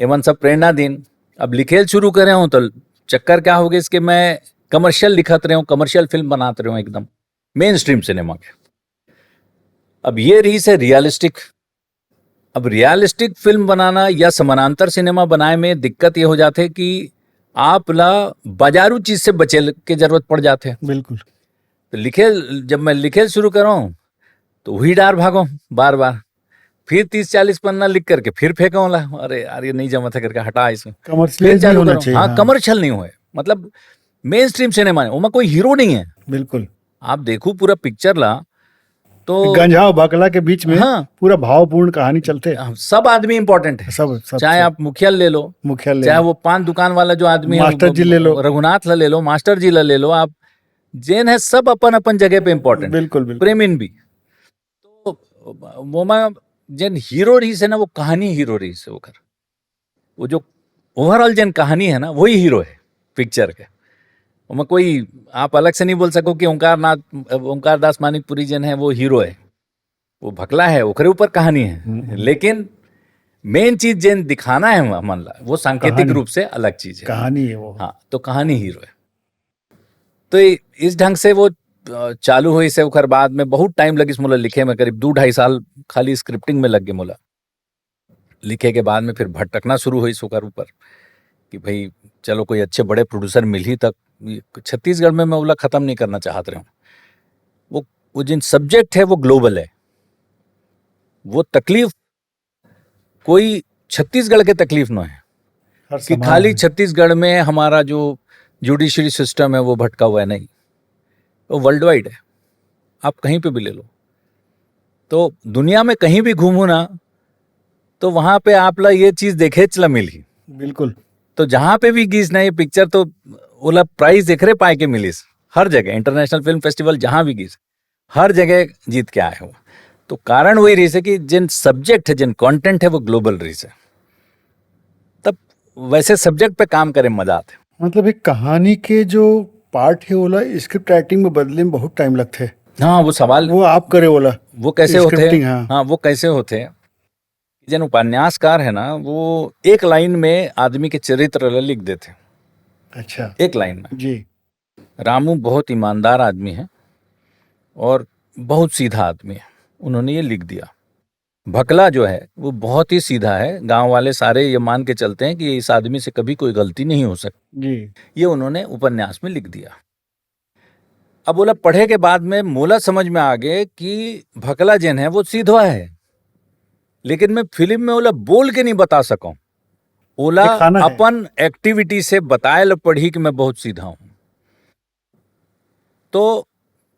एमन सब प्रेरणा दिन। अब लिखेल शुरू करे हूँ तो चक्कर क्या हो गया इसके, मैं कमर्शियल लिखत रहे हूँ, कमर्शियल फिल्म बनात रहे हूँ, एकदम मेन स्ट्रीम सिनेमा के। अब ये रहिस हे रियलिस्टिक। अब रियलिस्टिक फिल्म बनाना या समानांतर सिनेमा बनाए में दिक्कत ये हो जाथे कि आप ला बाजारू चीज से बचे के जरूरत पड़ जाथे। बिल्कुल। तो लिखे, जब मैं लिखे शुरू करूँ तो वही डार भागो बार बार, फिर तीस चालीस पन्ना लिख करके फिर फेंको ला, अरे यार, ये नहीं जमा था करके हटा इसे। फिर कमर्शियल चालू होना करो, चाहिए। हाँ, हाँ। कमर्शियल नहीं होए, मतलब, मेन स्ट्रीम सिनेमा है, ओमा कोई हीरो नहीं है। बिल्कुल। आप देखो पूरा पिक्चर ला तो गंजा और बकला के बीच में हाँ। पूरा भावपूर्ण कहानी चलते। सब आदमी इंपॉर्टेंट है। सब, सब, चाहे सब। आप मुखिया ले लो, मुखिया ले चाहे लो। वो पान दुकान वाला जो आदमी है, मास्टर जी ले लो। रघुनाथ ला ले लो, मास्टर जी ला ले लो, आप जेन है, सब अपन अपन जगह पे इंपॉर्टेंट। बिल्कुल, बिल्कुल। प्रेमिन भी। तो वो मा जेन हीरो रहिस हे ना, वो कहानी हीरो रहिस हे ओकर। वो जो ओवरऑल जेन कहानी है ना, वही हीरो है पिक्चर के। ओमा कोई आप अलग से नहीं बोल सको कि ओंकार नाथ, ओंकार दास मानिकपुरी जेन है, वो हीरो है, वो भकला है, ओकरे ऊपर कहानी है। हम्म, हम्म। लेकिन मेन चीज जेन दिखाना है हमन ला, वो सांकेतिक कहानी। रूप से अलग चीज है। कहानी है वो। हाँ, तो कहानी हीरो है। तो ये, इस ढंग से वो, अ, चालू होइस हे, ओकर बाद में बहुत टाइम लगिस मोला लिखे में, करीब दू ढाई साल खाली स्क्रिप्टिंग में लग गे मोला। लिखे के बाद में फिर भटकना शुरू होइस ओकर ऊपर कि भाई, चलो, कोई अच्छे बड़े प्रोड्यूसर मिलही तक। ये छत्तीसगढ़ में मैं ओला खत्म नहीं करना चाहत रहे हूँ। वो, वो जिन सब्जेक्ट है, वो ग्लोबल है। वो तकलीफ कोई छत्तीसगढ़ के तकलीफ न है हर कि समाज खाली में। छत्तीसगढ़ में हमारा जो जुडिशरी सिस्टम है, वो भटका हुआ है, नहीं, वो वर्ल्ड वाइड है। आप कहीं पे भी ले लो, तो दुनिया में कहीं भी घूमो ना, तो वहाँ पे आप ला ये चीज देखेच ला मिलही। बिल्कुल। तो जहाँ पे भी गिस ना ये पिक्चर, तो ओला प्राइज एकरे पाए के मिलिस। हर जगह, इंटरनेशनल फिल्म फेस्टिवल जहाँ भी गिस, हर जगह जीत के आए हो। तो कारण वही रहिस हे कि जेन subject हे, जेन content हे, वो global रहिस हे। तब वैसे subject पे काम करे म मजा आथे। मतलब एक कहानी के जो part हे ओला script writing में बदले में बहुत time लगथे। हाँ, वो सवाल वो आप करे ओला। वो कैसे होथे? Scripting, हाँ। हाँ, वो कैसे होथे? जेन उपन्यासकार हे ना, वो एक line में आदमी के चरित्र ला लिख देथे। अच्छा। एक line में। जी। रामू बहुत ईमानदार आदमी है और बहुत सीधा आदमी है, उन्होंने ये लिख दिया। भकला जो है, वो बहुत ही सीधा है। गांव वाले सारे ये मान के चलते हैं कि इस आदमी से कभी कोई गलती नहीं हो सकती। जी। ये उन्होंने उपन्यास में लिख दिया। अब ओला पढ़े के बाद में मोला समझ में आ गे कि भकला जेन है, वो सीधा है, लेकिन मैं film में ओला बोल के नहीं बता सकूं। ओला दिखाना है। अपन activity से बताए ल पड़ही कि मैं बहुत सीधा हूं। तो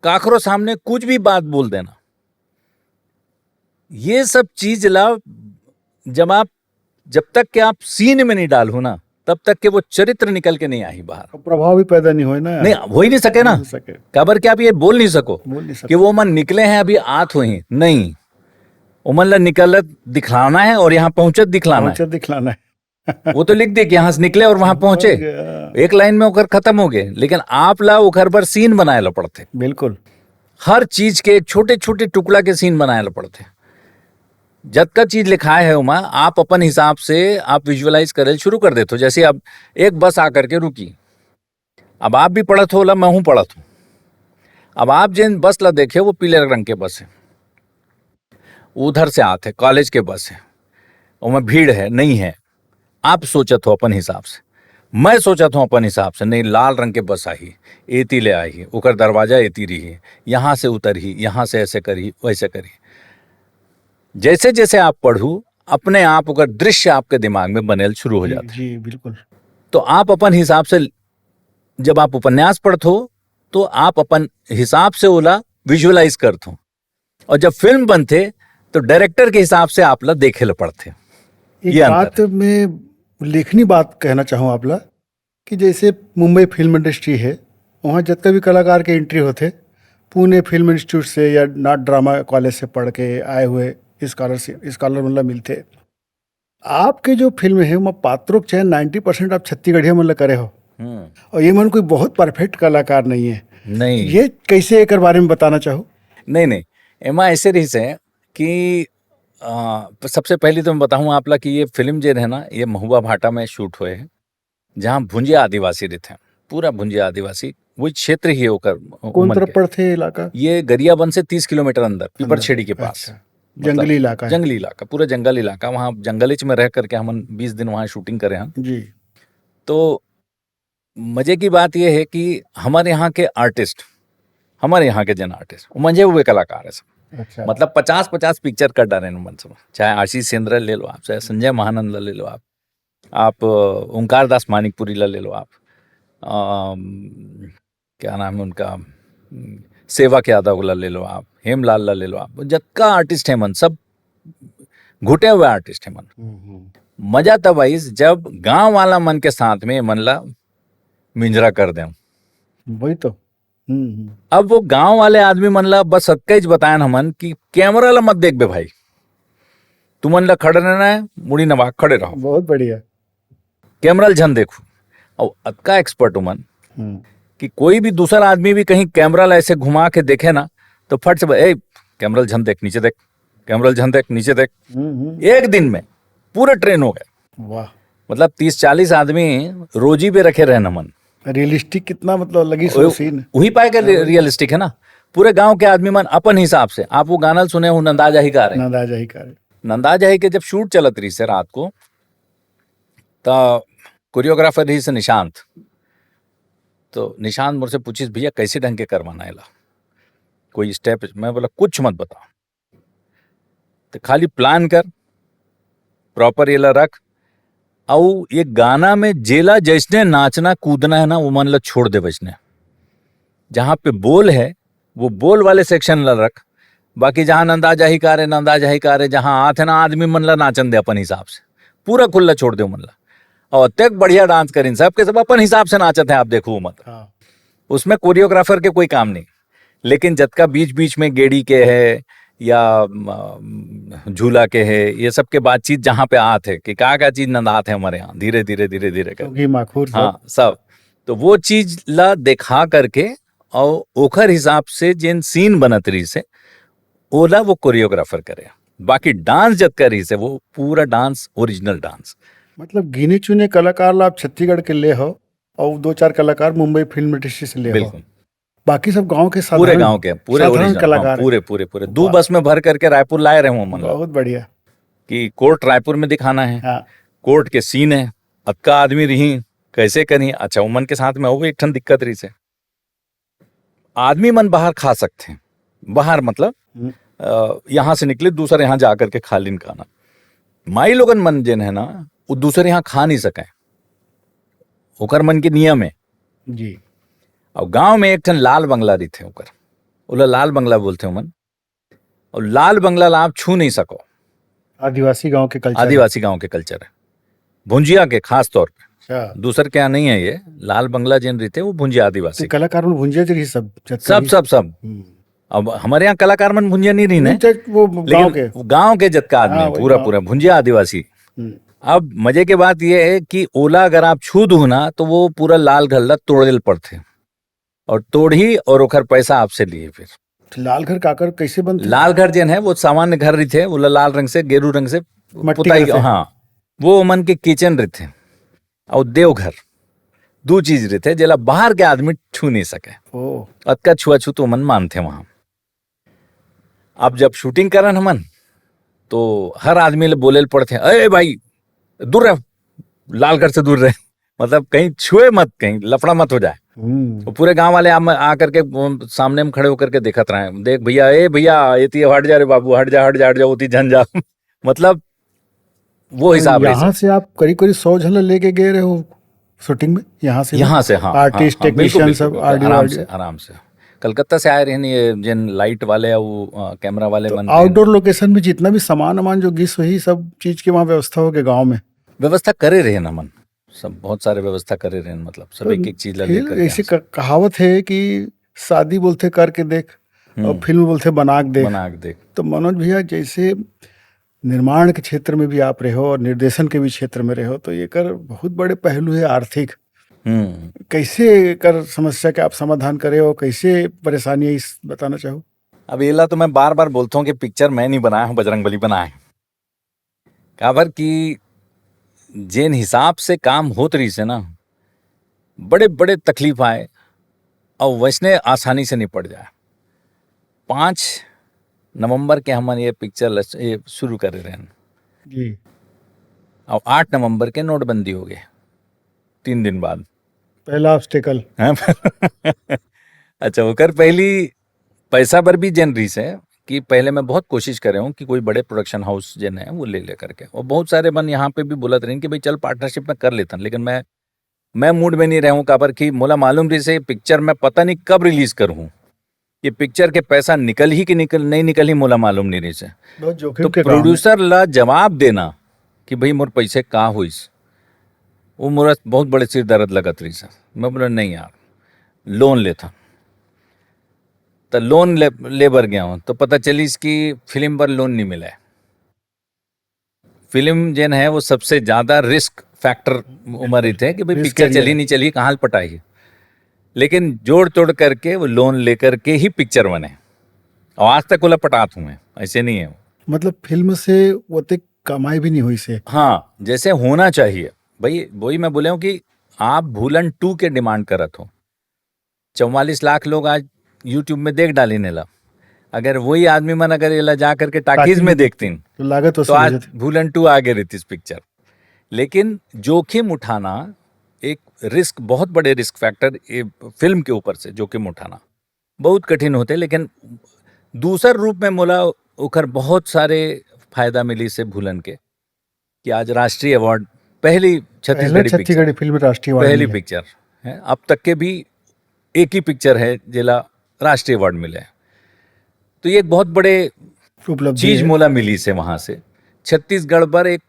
काकरो सामने कुछ भी बात बोल देना, ये सब चीज ला जब आप, जब तक के आप scene में नहीं डालहू ना, तब तक के वो चरित्र निकल के नहीं आही बाहर। प्रभाव भी पैदा नहीं होए ना। नहीं, हो ही नहीं सके ना। हो सके। काबर कि आप ये बोल नहीं सको बोल नहीं सके। कि वो मन निकले हैं, अभी आत होही। नहीं, ओमन ला निकलत दिखलाना है और यहाँ पहुंचत दिखलाना है। पहुंचत दिखलाना है। वो तो लिख दे कि यहाँ से निकले और वहां पहुंचे। गया। एक line में ओकर खत्म हो गए, लेकिन आप ला ओकर बर scene बनाए ला पड़थे। बिल्कुल। हर चीज के छोटे छोटे टुकड़ा के scene बनाए ला पड़थे। जतका चीज लिखाए है ओमा, आप अपन हिसाब से आप visualize करे शुरू कर देथो। जैसे अब एक बस आकर के रुकी, अब आप भी पढ़त हो ला, मैं हूं पढ़त हूं। अब आप जेन बस ला देखे, वो पीले रंग के बस है, उधर से आत है, college के बस है, ओमा भीड़ है, नहीं है, आप सोचत हो अपन हिसाब से, मैं सोचत हूं अपन हिसाब से, नहीं, लाल रंग के बस आही, एती ले आही, ओकर दरवाजा एती रही, यहां से उतरही, यहां से ऐसे करही, वैसे करही। जैसे जैसे आप पढ़ू, अपने आप ओकर दृश्य आपके दिमाग में बनेल शुरू हो जाथे। जी, बिल्कुल। तो आप अपन हिसाब से, जब आप उपन्यास पढ़थो, तो आप अपन हिसाब से ओला visualize करथो, और जब film बनथे, तो director के हिसाब से आप ला देखे ल पड़थे। एक ये अंतर बात मैं लेखनी बात कहना चाहूँ आप ला कि जैसे मुंबई film industry है, वहाँ जतका भी कलाकार के entry होथे, पुणे film institute से या नाथ ड्रामा कॉलेज से पढ़ के आए हुए स्कॉलरशिप, स्कॉलर मन ला मिलथे। आपके जो फिल्म है, ओमा पात्रों के चयन ninety percent आप छत्तीसगढ़िया मन ला करे हो, हम्म। और ये मन कोई बहुत perfect कलाकार नहीं है। नहीं। ये कैसे, एकर बारे में बताना चाहो? नहीं, नहीं, एमा ऐसे रहिस हे कि, अ, सबसे पहली तो मैं बताऊं आप ला कि ये फिल्म जे है ना, ये महुआ भाटा में shoot होए हे, जहाँ भुंजिया आदिवासी रहिथे, पूरा भुंजिया आदिवासी, वही क्षेत्र ही है ओकर। कौन उमन तरफ के। पड़थे इलाका? ये गरियाबंद से तीस किलोमीटर अंदर, पीपरछेड़ी के पास। अच्छा, जंगली इलाका है। जंगली इलाका, पूरा जंगल इलाका। वहाँ जंगल में रह करके हमन बीस दिन वहाँ shooting करे हैं। जी। तो मजे की बात यह है कि हमारे यहाँ के artist, हमारे यहाँ के जन artist, वो मंझे हुए कलाकार है सब। अच्छा। मतलब पचास पचास picture कर डारे हैं मन सब, चाहे आशीष चंद्र ले लो आप, चाहे संजय महानंद ले लो आप, आप, अ, ओंकार दास मानिकपुरी ला ले लो आप, अम, क्या नाम है उनका, अम, सेवक यादव ला ले लो आप, हेमलाल ला ले लो आप, जतका artist है मन, सब घुटे हुए artist है मन। हम्म, हम्म। मजा तब आइस जब गांव वाला मन के साथ में मन ला मिंजरा कर दें। वही तो। हम्म, हम्म। अब वो गांव वाले आदमी मन ला बस अतका ही बतायन हमन कि camera ला मत देखबे भाई, तुमन ला खड़े रहना है, मुड़ी नवा के खड़े रहो, बहुत बढ़िया। camera ला झन देखू। और अतका expert उमन हम्म। कि कोई भी दूसरा आदमी भी कहीं camera ला ऐसे घुमा के देखे ना, तो फट से, "ए, camera ला झन देख, नीचे देख, camera ला झन देख, नीचे देख।" हम्म, हम्म। एक दिन में पूरे train हो गए। वाह। मतलब तीस चालीस आदमी रोजी पे रखे रहन हमन। Realistic कितना, मतलब, लगी सो वो- scene। वही पाए के रे-, realistic है ना। पूरे गांव के आदमी मन अपन हिसाब से, आप वो गाना सुने हो, नंदा जाही का रे। नंदा जाही का रे। नंदा जाही के जब shoot चलत रही से रात को, तो choreographer रही से निशांत। तो निशांत मुझसे पूछिस, "भैया, कैसे ढंग के करवाना है ला? कोई step?" मैं बोला, "कुछ मत बता, तो खाली plan कर, proper ये ला रख, अउ ये गाना में जेला जैसने नाचना कूदना है ना, वो मन ला छोड़ दे वैसने। जहाँ पे बोल है, वो बोल वाले section ला रख, बाकी जहाँ नंदा जाही का रे, नंदा जाही का रे, जहाँ आत है ना, आदमी मन ला नाचन दे अपन हिसाब से, पूरा खुला छोड़ दे मन ला।" और अतेक बढ़िया dance करिन, सबके सब अपन हिसाब से नाचत है, आप देखो मत। हाँ। उसमें choreographer के कोई काम नहीं, लेकिन जतका बीच बीच में गेड़ी के है, या म, झूला के है, ये सब के बातचीत जहाँ पे आत है कि का का चीज नंदात है हमारे यहाँ, धीरे धीरे धीरे धीरे कर। क्योंकि माखुर सब हाँ, सब। तो वो चीज ला देखा करके और ओखर हिसाब से जेन सीन बनत रही से, ओला वो कोरियोग्राफर करे। बाकी डांस जतका रही से, वो पूरा डांस, ओरिजिनल डांस। मतलब गिने चुने कलाकार ला आप छत्तीसगढ़ के ले हो और दो चार कलाकार मुंबई फिल्म इंडस्ट्री से ले हो। बिल्कुल। बाकी सब गांव के पूरे साधारण गांव के, पूरे साधारण ओरिजिनल, कलाकार हाँ, हैं। पूरे पूरे पूरे दो बस में भर करके रायपुर लाए रहे हूँ मन ला। बहुत बढ़िया। कि कोर्ट रायपुर में दिखाना है, हाँ। कोर्ट के सीन है, अतका आदमी रही, कैसे करी? अच्छा, उमन के साथ में वो एक ठन दिक्कत रही से, आदमी मन बाहर खा सकते हैं, बाहर मतलब हम्म। अ, यहाँ से निकले, दूसर यहाँ जा करके खा लिन खाना। माई लोगन मन जेन है ना, वो दूसर यहाँ खा नहीं सके, ओकर मन के नियम है। जी। और गांव में एक ठन लाल बंगला रहिथे ओकर, ओला लाल बंगला बोलथे ओमन। और लाल बंगला ला आप छू नहीं सको, आदिवासी गांव के कल्चर। आदिवासी गांव के कल्चर है, भुंजिया के खास तौर पे। अच्छा। दूसर के यहाँ नहीं है ये। लाल बंगला जेन रहिथे वो भुंजिया आदिवासी। तो कलाकार मन भुंजिया ज रही सब, जतका सब भी। सब सब। हम्म। अब हमारे यहाँ कलाकार मन भुंजिया नहीं रही ना, नहीं, तो वो गांव के। लेकिन गांव के जतका आदमी हाँ, है, वही पूरा गांव। पूरा भुंजिया आदिवासी। हम्म। अब मजे के बात ये है कि ओला अगर आप छू दू ना, तो वो पूरा लाल घर ला तोड़े ल पड़थे, और तोड़ही और ओखर पैसा आपसे लिए फिर। तो लाल घर काकर कैसे बनते? लाल घर जेन है, वो सामान्य घर रहिथे, ओला लाल रंग से, गेरू रंग से मट्टी पुताई, घर से। हाँ, वो ओमन के किचन रहिथे और देवघर, दू चीज रहिथे जेला बाहर के आदमी छू नहीं सके। ओ। अतका छुआछूत ओमन मानथे वहां। अब जब शूटिंग करन हमन, तो हर आदमी ले बोले ल पड़थे, "ए भाई, दूर रह, लाल घर से दूर रह।" मतलब कहीं छुए मत, कहीं लफड़ा मत हो जाए। हम्म। वो पूरे गांव वाले आ, आ करके, वो सामने में खड़े होकर के देखत रहे, "देख भैया, ए भैया, ये ती हट जा रे बाबू, हट जा, हट जा, हट जा, वो ती झन जा।" मतलब वो हिसाब रहिस। यहाँ से आप करीब करीब सौ झन लेके गए रहे हो शूटिंग में, यहाँ से? यहाँ से, हाँ, आर्टिस्ट, हाँ, हाँ, बिल्कुल, टेक्नीशियन बिल्कुल, सब, बिल्कुल, ऑडियो, आराम ऑडियो। से, आराम से। कलकत्ता से आए रहे ये जिन लाइट वाले, वो अ, कैमरा वाले मन। आउटडोर लोकेशन में जितना भी सामान वामान जो गिस वही सब चीज के वहाँ व्यवस्था हो गया गाँव में? व्यवस्था करे रहे ना मन, सब बहुत सारे व्यवस्था करे रहे, मतलब सब एक एक चीज ला फिर लेकर के ऐसे आ क-, कहावत है कि शादी बोलते करके देख और हम्म। फिल्म बोलते बना के देख। बना के देख। तो मनोज भैया, जैसे निर्माण के क्षेत्र में भी आप रहे हो और निर्देशन के भी क्षेत्र में रहे हो, तो ये कर बहुत बड़े पहलू है आर्थिक। हम्म। कैसे कर समस्या के आप समाधान करे हो, कैसे परेशानी है, इस बताना चाहो? अब एला तो मैं बार बार बोलता हूँ कि पिक्चर मैं नहीं बनाया हूँ, बजरंग बली बनाए हैं। काबर कि जेन हिसाब से काम होत रहिस हे ना, बड़े बड़े तकलीफ आए और वैसने आसानी से निपट जाए। पाँच नवंबर के हमन ये पिक्चर ल-, ये शुरू करे रहेन जी। और आठ नवंबर के नोटबंदी हो गए, तीन दिन बाद। पहला ऑब्स्टेकल। हैं? अच्छा, ओकर पहली पैसा बर भी जेन रहिस हे कि पहले मैं बहुत कोशिश करे हूँ कि कोई बड़े प्रोडक्शन हाउस जेन है वो ले ले करके। और बहुत सारे मन यहाँ पे भी बोलत रहिन कि भाई चल पार्टनरशिप में कर लेथन, लेकिन मैं, मैं मूड में नहीं रहूँ, काबर कि मोला मालूम रहिस हे पिक्चर मैं पता नहीं कब रिलीज करूँ, ये पिक्चर के पैसा निकल ही कि निकल, नहीं निकल ही मोला मालूम नहीं रहिस हे। बहुत जोखिम तो के काम है। प्रोड्यूसर ला जवाब देना कि भाई मोर पैसे का होइस, वो मोला बहुत बड़े सिर दर्द लगत रहिस हे। मैं बोला नहीं यार, लोन लेथन। तो लोन ले, ले बर गया हूँ तो पता चलिस कि फिल्म बर लोन नहीं मिला है। फिल्म जेन है वो सबसे ज्यादा रिस्क फैक्टर उमर रहिथे कि भाई Risk पिक्चर area चली है। नहीं चली, कहाँ ल पटाही। लेकिन जोड़ तोड़ करके वो लोन लेकर के ही पिक्चर बने और आज तक ओला पटात हूँ मैं, ऐसे नहीं है। मतलब फिल्म से ओतेक कमाई भी नहीं होइस हे। हाँ, जैसे होना चाहिए भाई, वही मैं बोले हूँ कि आप भूलन टू के डिमांड करत हो, चौवालीस लाख लोग आज यूट्यूब में देख डालिन एला। अगर वही आदमी मन अगर एला जा करके टाकीज टाकीज में में देखतिन तो लागत तो वसूल हो आज जाती। भूलन टू आगे रहितिस पिक्चर। लेकिन जोखिम उठाना एक रिस्क, बहुत बड़े रिस्क फैक्टर, ये फिल्म के ऊपर से जोखिम उठाना बहुत कठिन होते। लेकिन दूसर रूप में मोला ओकर बहुत सारे फायदा मिलिस हे भूलन के कि आज राष्ट्रीय अवार्ड, पहली पहले छत्तीसगढ़ी पिक्चर, छत्तीसगढ़ी फिल्म राष्ट्रीय अवार्ड पहली मिले। पिक्चर है अब तक के भी एक ही पिक्चर है जेला राष्ट्रीय अवार्ड मिले। तो ये एक बहुत बड़े उपलब्धि चीज है। मोला मिलिस हे वहां से। छत्तीसगढ़ पर एक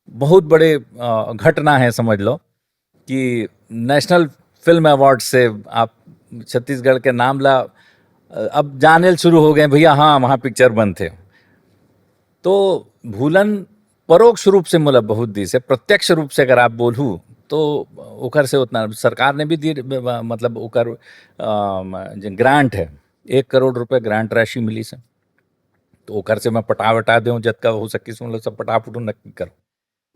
बहुत बड़े अ, घटना है, समझ लो कि नेशनल फिल्म अवार्ड से आप छत्तीसगढ़ के नाम ला, अ, अब जाने शुरू हो गए भैया, हाँ वहाँ पिक्चर बनथे। तो भूलन परोक्ष रूप से मोला बहुत दिस हे, प्रत्यक्ष रूप से अगर आप बोलहू तो ओकर से उतना सरकार ने भी दिए, मतलब ओकर अम, जे ग्रांट है, एक करोड़ रुपए ग्रांट राशि मिलिस हे, तो ओकर से मैं पटा वटा देहूँ, जतका हो सकिस मोला सब पटा पटू नक्की करूँ।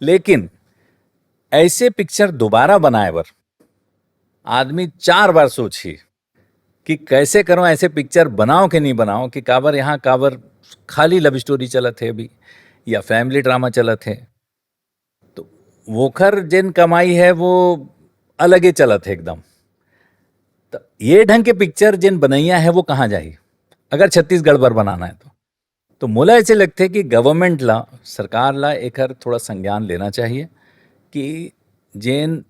लेकिन ऐसे पिक्चर दोबारा बनाए बर आदमी चार बार सोचही कि कैसे करूँ, ऐसे पिक्चर बनाओ कि नहीं बनाओ, कि काबर यहाँ काबर खाली लव स्टोरी चलत हे अभी या फैमिली ड्रामा चलत हे। तो वोकर जेन कमाई है वो अलगे चलत हे एकदम। तो ये ढंग के पिक्चर जेन बनैया है वो कहाँ जाही अगर छत्तीसगढ़ बर बनाना है तो। तो मोला ऐसे लगथे कि गवर्नमेंट ला, सरकार ला एकर थोड़ा संज्ञान लेना चाहिए कि जेन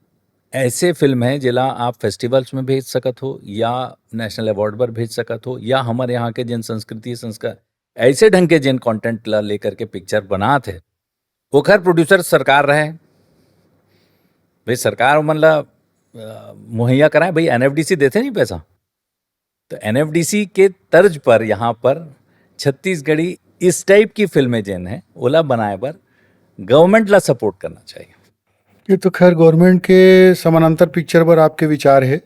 ऐसे फिल्म है जेला आप फेस्टिवल्स में भेज सकत हो या नेशनल अवार्ड पर भेज सकत हो या हमर यहाँ के जेन संस्कृति संस्कार ऐसे ढंग के जेन कंटेंट ला लेकर के पिक्चर बनात हे, ओखर प्रोड्यूसर सरकार रहे। भाई सरकार ओमन ला अ, मुहैया कराए, भाई एनएफडीसी देथे नहीं पैसा, तो एनएफडीसी के तर्ज पर यहाँ पर छत्तीसगढ़ी इस टाइप की फिल्में जेन है ओला बनाए बर गवर्नमेंट ला सपोर्ट करना चाहिए। ये तो खैर गवर्नमेंट के समानांतर पिक्चर पर आपके विचार है।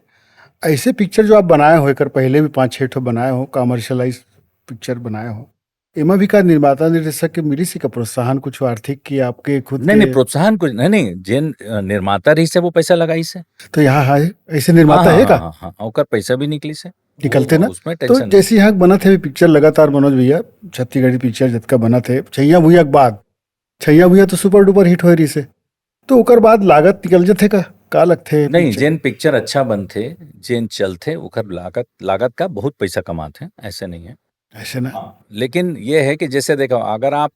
ऐसे पिक्चर जो आप बनाए हो, एकर पहले भी पाँच छः ठो बनाए हो, कमर्शियलाइज पिक्चर बनाए हो, एमा भी का निर्माता निर्देशक के मिलिस का प्रोत्साहन कुछ आर्थिक कि आपके खुद नहीं के? नहीं, प्रोत्साहन कुछ नहीं, नहीं, जेन अ, निर्माता रहिस हे वो पैसा लगाइस हे। तो यहाँ है ऐसे निर्माता हाँ, है का? हाँ, हाँ, हाँ, ओकर पैसा भी निकलिस हे। निकलथे वो- ना? उसमें तो टेंशन नहीं। जैसे यहाँ बनत हे पिक्चर लगातार मनोज भैया, छत्तीसगढ़ी पिक्चर जतका बनत हे, छैया भुइया के बाद, छैया भुइया तो सुपर डुपर हिट होए रहिस हे, तो ओकर बाद लागत निकल जथे का? का लगथे नहीं, पिक्चर? जेन पिक्चर अच्छा बनथे, जेन चलथे, ओकर लागत लागत का बहुत पैसा कमाथे, ऐसे नहीं है। ऐसे ना? हाँ, लेकिन ये है कि जैसे देखो, अगर आप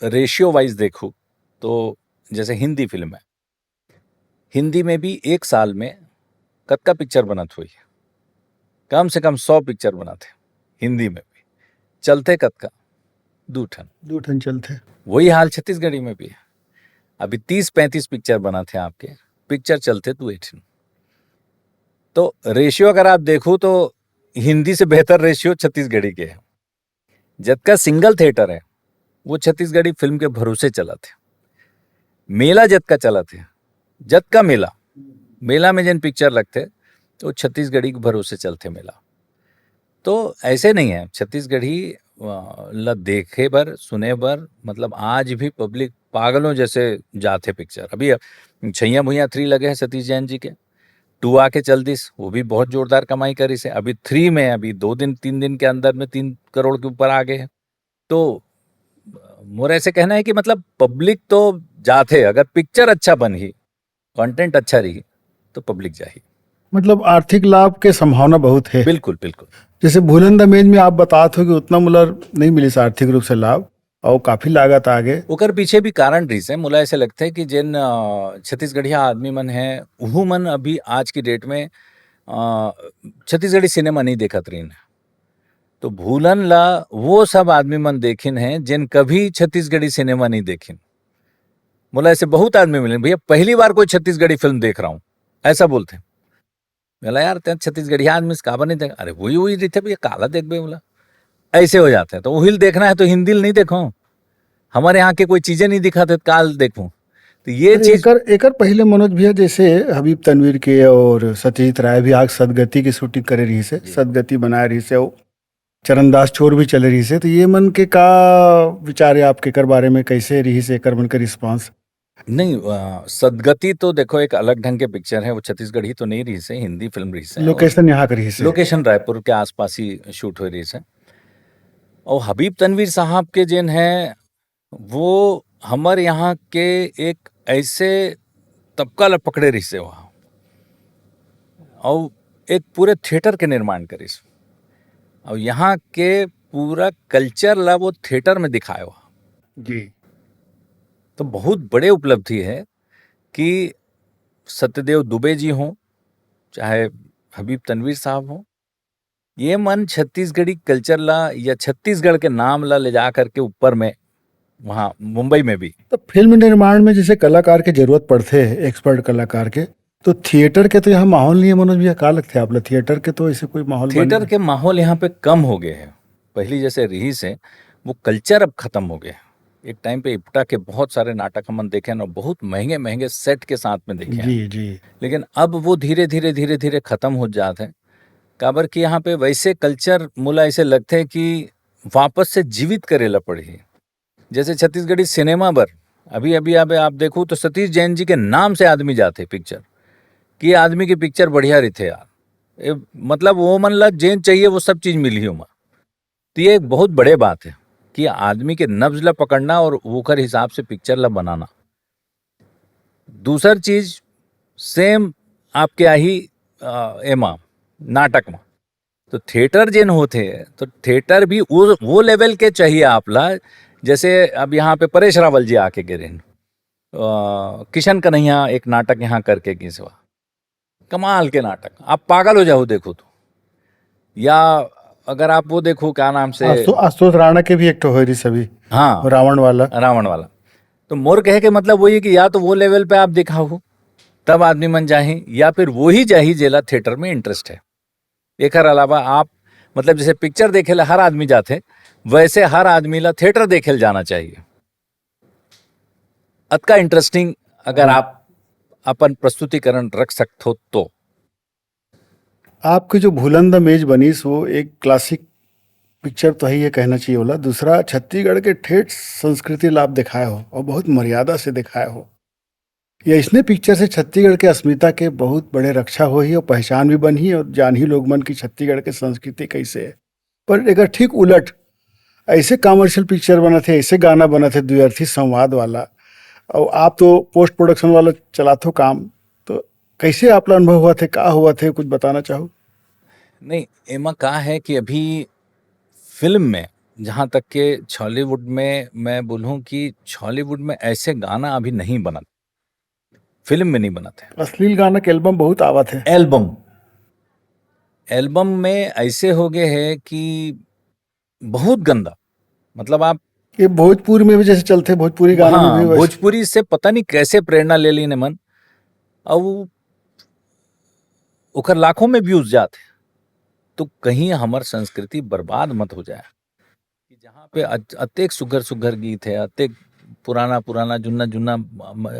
रेशियो वाइज देखो तो जैसे हिंदी फिल्म है, हिंदी में भी एक साल में कतका पिक्चर बनत होही? कम से कम सौ पिक्चर बनत हे हिंदी में भी। चलथे कतका? दू ठन। दू ठन चलथे। वही हाल छत्तीसगढ़ी में भी है। अभी तीस पैंतीस पिक्चर बनत हे आपके, पिक्चर चलथे दू ठन। तो रेशियो अगर आप देखो तो हिंदी से बेहतर रेशियो छत्तीसगढ़ी के है। जतका सिंगल थिएटर है वो छत्तीसगढ़ी फिल्म के भरोसे चलत हे। मेला जतका चलत हे, जतका मेला, मेला में जेन पिक्चर लगथे वो छत्तीसगढ़ी के भरोसे चलथे मेला। तो ऐसे नहीं है, छत्तीसगढ़ी अ, ला देखे बर, सुने बर, मतलब आज भी पब्लिक पागलों जैसे जाथे पिक्चर। अभी छैया भुइया थ्री लगे है सतीश जैन जी के, टू आके चल दिस, वो भी बहुत जोरदार कमाई करिस हे। अभी थ्री में अभी दो दिन तीन दिन के अंदर में तीन करोड़ के ऊपर आ गए हैं। तो मोर ऐसे कहना है कि मतलब पब्लिक तो जाथे, अगर पिक्चर अच्छा बनही, कंटेंट अच्छा रही तो पब्लिक जाही। मतलब आर्थिक लाभ के संभावना बहुत है। बिल्कुल बिल्कुल। जैसे भूलन द मेज में आप बतात हो कि उतना मोला नहीं मिलिस आर्थिक रूप से लाभ और काफी लागत आ गए। ओकर पीछे भी कारण रहिस हे। मोला ऐसे लगथे कि जेन अ, छत्तीसगढ़िया आदमी मन हैं, उहू मन अभी आज की डेट में अ, छत्तीसगढ़ी सिनेमा नहीं देखत रहिन हे। तो भूलन ला वो सब आदमी मन देखिन हे जेन कभी छत्तीसगढ़ी सिनेमा नहीं देखिन। मोला ऐसे बहुत आदमी मिले, "भैया पहली बार कोई छत्तीसगढ़ी फिल्म देख रहा हूँ," ऐसा बोलथे। मैं बोला, "यार तें छत्तीसगढ़िया आदमी से काबर नहीं देख?" "अरे वही वही रहिथे भैया, काला देखबे?" बोला, ऐसे हो जाथे। तो उहिल देखना है तो हिंदी ल नहीं देखो, हमर यहाँ के कोई चीजें नहीं दिखाथे, काल देखो। तो ये अरे, चीज एकर एकर पहले मनोज भैया जैसे हबीब तनवीर के और सत्यजीत राय भी आग सदगति की शूटिंग करे रहिस हे, सदगति बनाए रहिस हे, और चरणदास चोर भी चले रहिस हे, तो ये मन के का विचार है आपके एकर बारे में, कैसे रहिस हे एकर मन के रिस्पांस? नहीं, अ, सदगति तो देखो एक अलग ढंग के पिक्चर है, वो छत्तीसगढ़ी तो नहीं रहिस हे, हिंदी फिल्म रहिस हे। लोकेशन यहाँ के रहिस हे। लोकेशन रायपुर के आसपास ही शूट हो रहिस हे। और हबीब तनवीर साहब के जेन है वो हमर यहाँ के एक ऐसे तबका ला पकड़े रहिस हे वहाँ, और एक पूरे थिएटर के निर्माण करिस, और यहाँ के पूरा कल्चर ला वो थिएटर में दिखाए हुआ। जी। तो बहुत बड़े उपलब्धि है कि सत्यदेव दुबे जी हों, चाहे हबीब तनवीर साहब हों, ये मन छत्तीसगढ़ी कल्चर ला या छत्तीसगढ़ के नाम ला ले जा करके ऊपर में वहाँ मुंबई में भी। तो फिल्म निर्माण में जैसे कलाकार के जरूरत पड़थे, एक्सपर्ट कलाकार के, तो थिएटर के तो यहाँ माहौल नहीं है मनोज भैया, का लगथे आप ला? थिएटर के तो ऐसे कोई माहौल बने थिएटर नहीं। के माहौल यहाँ पे कम हो गए हैं, पहली जैसे रहिस हे वो कल्चर अब खत्म हो गया है। एक टाइम पे इप्टा के बहुत सारे नाटक हमन देखे न, बहुत महंगे महंगे सेट के साथ में देखे हैं। जी जी। लेकिन अब वो धीरे धीरे धीरे धीरे खत्म हो जात है। काबर कि यहाँ पे वैसे कल्चर मोला ऐसे लगते हैं कि वापस से जीवित करे ला पड़ही। जैसे छत्तीसगढ़ी सिनेमा बर अभी अभी आप, आप देखो तो सतीश जैन जी के नाम से आदमी जाते पिक्चर, कि ये आदमी की पिक्चर बढ़िया रहिथे यार। ये, मतलब वो मन ला जेन चाहिए वो सब चीज मिलही ओमा। तो ये एक बहुत बड़े बात है कि आदमी के नब्ज ला पकड़ना और ओकर हिसाब से पिक्चर ला बनाना। दूसर चीज, सेम आपके आही अ, एमा नाटक में तो थिएटर जेन होथे तो थिएटर भी वो वो लेवल के चाहिए आप ला। जैसे अब यहाँ पे परेश रावल जी आके गिरे, किशन कन्हैया एक नाटक यहाँ करके गिस वा, कमाल के नाटक, आप पागल हो जाओ देखो तो। या अगर आप वो देखो क्या नाम से, आशु- आशुतोष राणा के भी एक ठो होय रहिस अभी, हाँ, रावण वाला। रावण वाला। तो मोर कहे के मतलब वही है कि या तो वो लेवल पे आप दिखाओ तब आदमी मन जाही, या फिर वही जाही जेला थिएटर में इंटरेस्ट है। एकर अलावा आप, मतलब जैसे पिक्चर देखे ला हर आदमी जाथे, वैसे हर आदमी ला थिएटर देखे ला जाना चाहिए। अतका इंटरेस्टिंग अगर आप अपन प्रस्तुतिकरण रख सकथो तो। आपके जो भूलन द मेज बनीस वो एक क्लासिक पिक्चर तो है, ये कहना चाहिए होला। दूसरा छत्तीसगढ़ के ठेठ संस्कृति ला आप दिखाए हो और बहुत मर्यादा से दिखाए हो। ये इसने पिक्चर से छत्तीसगढ़ के अस्मिता के बहुत बड़े रक्षा होही और पहचान भी बनही और जानही लोग मन की छत्तीसगढ़ के संस्कृति कैसे है। पर एकर ठीक उलट ऐसे कमर्शियल पिक्चर बनत है, ऐसे गाना बनत है द्विअर्थी संवाद वाला, और आप तो पोस्ट प्रोडक्शन वाला चलात हो काम, तो कैसे आप ला अनुभव हुआ थे, का हुआ थे, कुछ बताना चाहो? नहीं, एमा का है कि अभी फिल्म में, जहाँ तक के छॉलीवुड में मैं बोलूँ कि छॉलीवुड में ऐसे गाना अभी नहीं बनत, फिल्म में नहीं बनत है। अश्लील गाना के एल्बम बहुत आवत है। एल्बम, एल्बम में ऐसे हो गए है कि बहुत गंदा, मतलब आप ये भोजपुरी में भी जैसे चलते, भोजपुरी गाना में हाँ, भी वैसे। भोजपुरी से पता नहीं कैसे प्रेरणा ले लीन मन, और वो ओकर लाखों में व्यूज जात है, तो कहीं हमर संस्कृति बर्बाद मत हो जाए। कि जहाँ पे अत-, अतेक सुघर सुघर गीत है, अतेक पुराना पुराना जुन्ना जुन्ना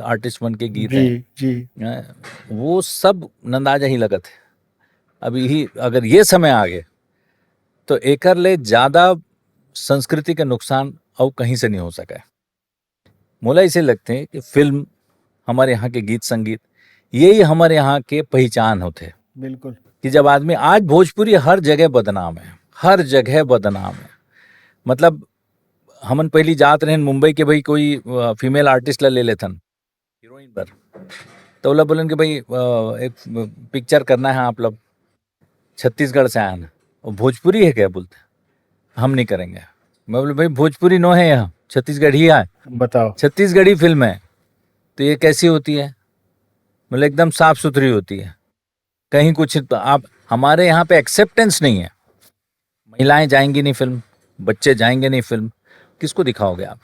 आर्टिस्ट मन के गीत है, जी जी। हैं, वो सब नंदा जाही लगत है। अब यही अगर ये समय आ गए तो एकर ले ज्यादा संस्कृति के नुकसान अउ कहीं से नहीं हो सके। मोला ऐसे लगते हैं कि फिल्म, हमारे यहाँ के गीत संगीत, यही हमारे यहाँ के पहचान होते हैं। बिल्कुल। कि जब आदमी, आज भोजपुरी हर जगह बदनाम है, हर जगह बदनाम है। मतलब हमन पहली जात रहन मुंबई के, भाई कोई फीमेल आर्टिस्ट ला ले लेथन हीरोइन पर, तो ओला बोलन कि भाई अ, एक पिक्चर करना है आप लोग, छत्तीसगढ़ से आए हैं, वो भोजपुरी है क्या बोलते, हम नहीं करेंगे। मैं बोले भाई भोजपुरी नो है यहाँ, छत्तीसगढ़ी है, बताओ। छत्तीसगढ़ी फिल्म है, तो ये कैसी होती है? मतलब एकदम साफ सुथरी होती है, कहीं कुछ तो आप, हमारे यहाँ पे एक्सेप्टेंस नहीं है। महिलाएं जाएंगी नहीं फिल्म, बच्चे जाएंगे नहीं फिल्म, किसको दिखाओगे आप?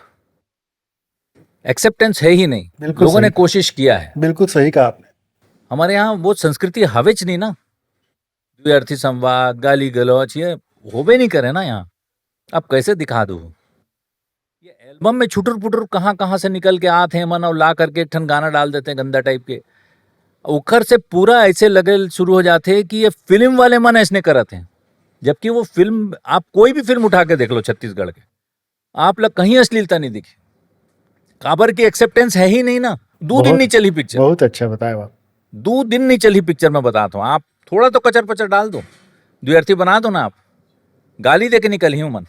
एक्सेप्टेंस है ही नहीं। बिल्कुल लोगों ने सही। कोशिश किया है। बिल्कुल सही कहा आपने। हमारे यहाँ वो संस्कृति हवेच नहीं ना, द्विअर्थी संवाद, गाली गलौच, ये होबे नहीं करे ना यहाँ। अब कैसे दिखा दो? ये एल्बम में छुटुर पुटुर कहाँ कहाँ से निकल के आते हैं मन, और ला करके एक ठन गाना डाल देते हैं गंदा टाइप के। ओखर से पूरा ऐसे लगे शुरू हो जाते हैं कि ये फिल्म वाले मन ऐसने करत हैं, जबकि वो फिल्म, आप कोई भी फिल्म उठा के देख लो छत्तीसगढ़ के, आप लोग कहीं अश्लीलता नहीं दिखी। काबर की एक्सेप्टेंस है ही नहीं ना। दो दिन बहुत- नहीं चली पिक्चर, बहुत अच्छा बताया आप। दो दिन नहीं चली पिक्चर। मैं बताता हूँ, आप थोड़ा तो कचर पचर डाल दो, द्विअर्थी बना दो ना आप, गाली दे के निकल ही मन।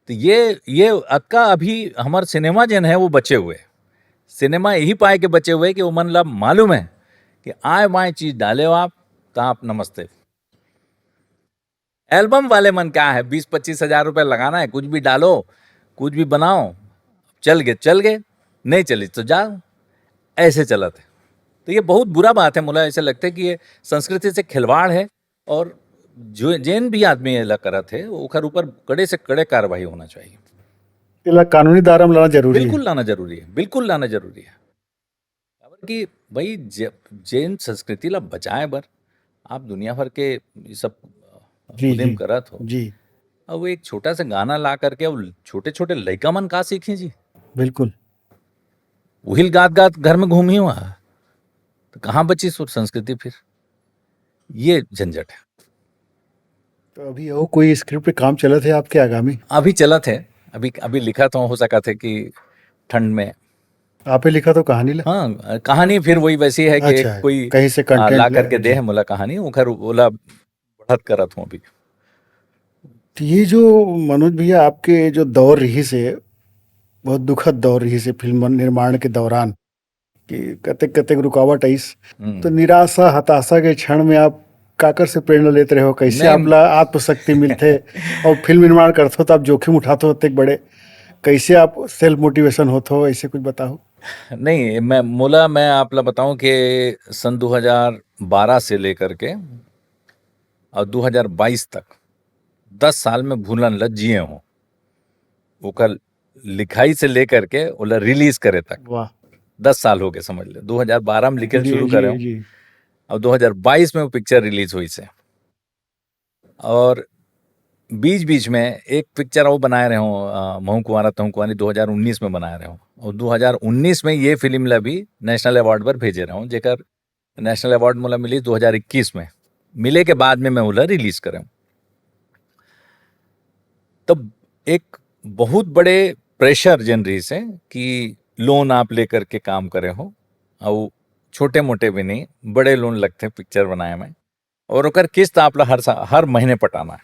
तो ये ये अतका अभी हमार सिनेमा जेन है वो बचे हुए, सिनेमा यही पाए के बचे हुए कि वो मन ला मालूम है कि आए बाएं चीज डाले हो आप, तो आप नमस्ते। एल्बम वाले मन क्या है, बीस पच्चीस हजार रुपए लगाना है, कुछ भी डालो, कुछ भी बनाओ, चल गए चल गए, नहीं चली तो जाओ, ऐसे चलत है। तो ये बहुत बुरा बात है। मुझे ऐसे लगता है कि ये संस्कृति से खिलवाड़ है, और जो जेन भी आदमी ऐला करत है ओकर ऊपर कड़े से कड़े कार्रवाई होना चाहिए। एला कानूनी दायरा में लाना जरूरी है। बिल्कुल लाना जरूरी है, बिल्कुल लाना जरूरी है। काबर कि भाई ज-, जेन संस्कृति ला बचाए बर आप दुनिया भर के ये सब जी, उद्यम जी। करत हो, जी। अब वो एक छोटा सा गाना ला करके, अब छोटे छोटे लइका मन का सीखी जी? बिल्कुल। उहिल गात गात घर में घूमी हुआ, तो कहाँ बची सुर संस्कृति फिर? ये झंझट है। तो अभी और कोई स्क्रिप्ट पे काम चलत हे आपके आगामी? अभी चलत हे, अभी अभी लिखत हूँ, हो सकत हे कि ठंड में। आपे लिखा तो कहानी ला? हाँ, कहानी फिर वही वैसी है कि अच्छा, एक कोई कहीं से आ, कंटेंट ला ले- करके दे जी। है मोला कहानी, ओखर ओला बढ़त करत हूँ अभी। तो ये जो मनोज भैया आपके जो दौर रहिस हे, बहुत दुखद दौर रहिस हे फिल्म निर्माण के दौरान, कि कतेक कतेक रुकावट आइस, हम्म। तो निराशा हताशा के क्षण में आप काकर से प्रेरणा लेत रहे हो? कैसे नहीं। आप ला आत्मशक्ति मिलथे? और फिल्म निर्माण करथो तो आप जोखिम उठाथो अतेक बड़े, कैसे आप सेल्फ मोटिवेशन होथो, ऐसे कुछ बताओ। नहीं, मैं मोला मैं आप ला बताऊं कि सन दो हज़ार बारह से लेकर के और दो हज़ार बाईस तक दस साल में भूलन ला जिए हूँ। ओकर लिखाई से लेकर के ओला रिलीज करे तक वाह। दस साल हो गए, समझ ले। दो हज़ार बारह में लिखे जी, शुरू जी, करे हूँ जी। और दो हज़ार बाईस में वो पिक्चर रिलीज हुई से। और बीच बीच में एक पिक्चर वो बनाए रहे हूँ, अ, महू कुंवारा तहू कुंवारी, दो हज़ार उन्नीस में बनाए रहे हूँ। और दो हज़ार उन्नीस में ये फिल्म ला भी नेशनल अवार्ड पर भेजे रहे हूँ, जेकर नेशनल अवार्ड मोला मिली दो हज़ार इक्कीस में। मिले के बाद में मैं ओला रिलीज करे हूँ। तब एक बहुत बड़े प्रेशर जेन रहिस हे कि लोन आप लेकर के काम करे हो, और छोटे मोटे भी नहीं, बड़े लोन लगथे पिक्चर बनाए में, और ओकर किस्त आप ला हर सा-, हर महीने पटाना है।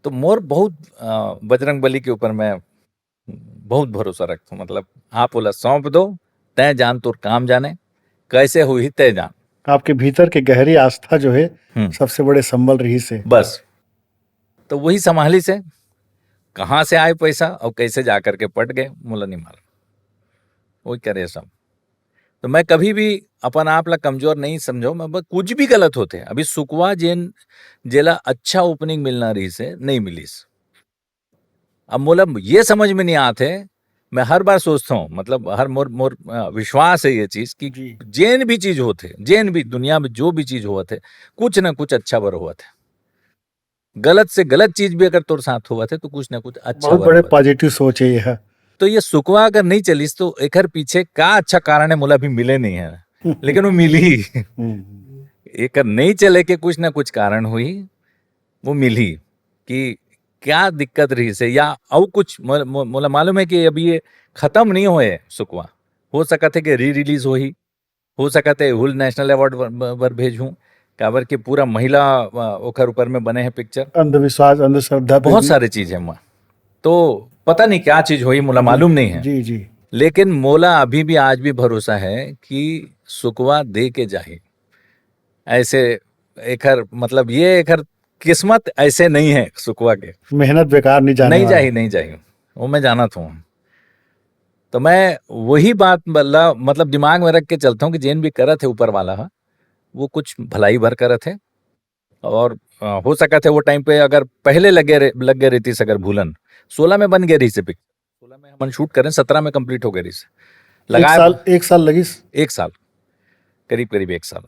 तो मोर बहुत, अ, बजरंग बली के ऊपर मैं बहुत भरोसा रखथूं, मतलब, आप ओला सौंप दो, तय जान तोर काम जाने, कैसे हुई तय जान। आपके भीतर के गहरी आस्था जो हे, हम्म। सबसे बड़े संबल रहिस हे। बस। तो वही संभालिस हे, कहाँ से आए पैसा और कैसे जा करके पट गए, मोला नहीं मालूम। वही करे सब। तो मैं कभी भी अपन आप ला कमजोर नहीं समझो, मैं बस कुछ भी गलत होथे। अभी सुकवा जेन, जेला अच्छा ओपनिंग मिलना रहिस हे, नहीं मिलिस। अब मोला ये समझ में नहीं आत हे, मैं हर बार सोचता हूँ, मतलब, हर मोर, मोर, अ, विश्वास है ये चीज कि जी। जेन भी चीज होथे, जेन भी दुनिया में जो भी चीज होवत हे, कुछ ना कुछ अच्छा बर होवत हे। गलत से गलत चीज भी अगर तोर साथ होवत हे, तो कुछ ना कुछ अच्छा बहुत बर बड़े होवत हे। पॉजिटिव सोच हे यह। तो ये सुकवा अगर नहीं चलिस, तो एकर पीछे का अच्छा कारण है, मोला भी मिले नहीं है, लेकिन वो मिली। हम्म। एकर नहीं चले के कुछ ना कुछ कारण हुई, वो मिली कि क्या दिक्कत रहिस हे या अउ कुछ। मो-, मो-, मोला मालूम है कि अभी ये खत्म नहीं होए सुकवा, हो सकत है कि री रिलीज होही, हो सकत है हुल नेशनल अवार्ड बर, बर, बर भेजहूँ, काबर के पूरा महिला, अ, ओकर ऊपर में बने हे पिक्चर। अंधविश्वास, अंधश्रद्धा पे बहुत भी। सारे चीज है वहाँ, तो पता नहीं क्या चीज होही, मोला मालूम नहीं है। जी, जी। लेकिन मोला अभी भी, आज भी भरोसा है कि सुकवा दे के जाही। ऐसे एकर, मतलब, ये एकर किस्मत ऐसे नहीं है सुकवा के। मेहनत बेकार नहीं जाने नहीं वाला। जाही, नहीं जाही, वो मैं जानत हूँ। तो मैं वही बात बल्ला, मतलब, दिमाग में रख के चलता हूँ कि जेन भी करत है ऊपर वाला हा, वो कुछ भलाई भर करत है। और, अ, हो सकत है वो टाइम पे अगर पहले लगे रह-, लग गए रहितिस, अगर भूलन सोलह में बन गए रहिस पिक्चर, सोलह में हमन शूट करें, सत्रह में कंप्लीट हो गए रहिस। एक साल, एक साल लगिस। एक साल, करीब करीब एक साल।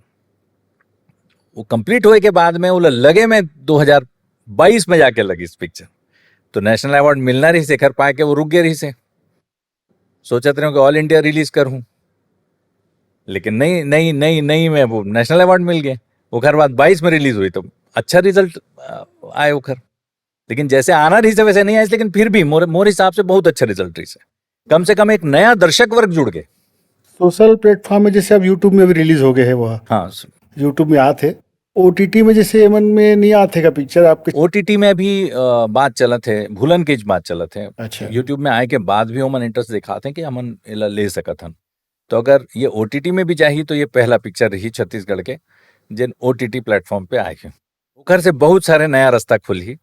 वो कंप्लीट होए के बाद में वो ल-, लगे में दो हज़ार बाईस में जाके लगिस पिक्चर, तो नेशनल अवार्ड मिलना रहिस, एकर पाए के वो रुक गए रहिस। सोचत रहे कि ऑल इंडिया रिलीज करूँ, लेकिन नहीं, नहीं, नहीं, नहीं में वो नेशनल अवार्ड मिल गए। ओकर बाद बाईस में रिलीज हुई तो अच्छा रिजल्ट, अ, आए ओकर। लेकिन जैसे आना रहिस वैसे नहीं आइस, लेकिन फिर भी मोर, मोर हिसाब से बहुत अच्छा रिजल्ट रहिस। कम से कम एक नया दर्शक वर्ग जुड़ गए। सोशल प्लेटफॉर्म में जैसे अब YouTube में भी रिलीज हो गए है वो, हाँ, YouTube में आत हे, ओटीटी में जैसे एमन में नहीं आत हे का पिक्चर आपके? ओटीटी में भी, अ, बात चलत है, भूलन के बात चलत है। अच्छा। YouTube में आए के बाद भी ओमन इंटरेस्ट दिखाते हैं कि हमन एला ले सकत हन। तो अगर ये ओटीटी में भी जाही तो ये पहला पिक्चर रही छत्तीसगढ़ के जेन ओटीटी प्लेटफॉर्म पे आए हे। ओकर से बहुत सारे नया रास्ता खुलही।